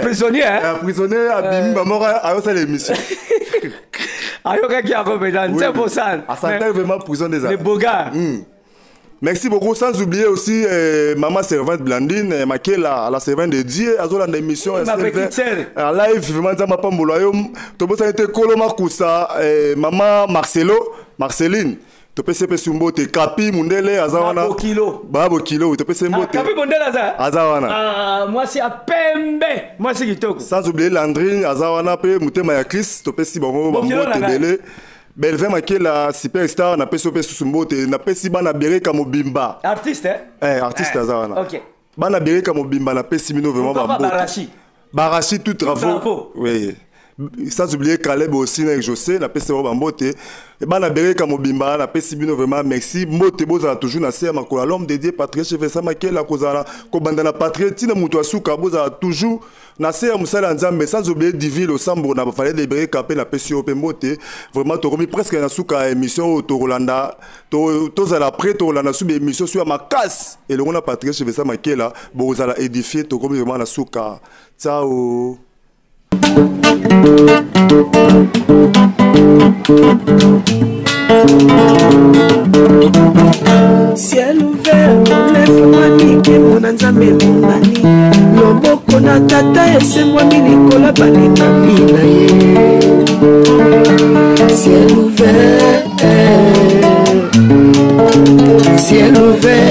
prisonnier, hein? Prisonnier abimi ba moko ayosala émission. Ayokaki yango mpenza, nzembo sale. Asantaki vraiment prison des Le beau gars. Merci beaucoup. Sans oublier aussi maman servante Blandine Makela, la servante de Dieu, azola na émission Ma SLV. petite sœur. En live, vraiment, Nzambe apambola yo. Tobosani te Kolo Makusa, maman Marcelo, Marceline. Topesi pe mbote Kapi Mundele aza wana. Bokilo. Ba Bokilo, topesi mbote. Kapi Mundele aza. Aza wana. Ah, mwasi ya pembe, mwasi kitoko. Sans oublier Landrine aza wana pe motema ya Chris, topesi bango ba Bokilo mbote na ngai. ebele. Belvin Makela superstar na peso pe susu mbote, na pesi bana Bereka mobimba. Artiste, hein? Artiste aza wana. Ok. Bana Bereka mobimba na pesi bino vraiment Pourquoi ba pas mbote. Barachi? Barachi tout travaux. Travaux. Oui. Sans oublier Caleb aussi na José na pesi ba mbote. Bana Bereka mobimba na pesi bino vraiment merci. Mbote bozala toujours na se makola l'homme de Dieu Patrice Vincent Makela kozala ko banda na Patrice tina mutu asuka bozala toujours na se ya mosala ya Nzambe, sans oublier Divine Osambo na Fallait de Bereka pe na pesi yo pe mbote. Vraiment tokomi presque na suka ya émission oyo tokolanda, tozala prêt tokolanda subi émission sur makasi elongo na Patrice Vincent Makela bozala édifié, tokomi vraiment na suka. Ciao. Ciel ouvert, lefungwami, nkembo na Nzambe emonani. Loboko na tata esembwami likolo balekami na ye. Ciel ouvert, ciel ouvert.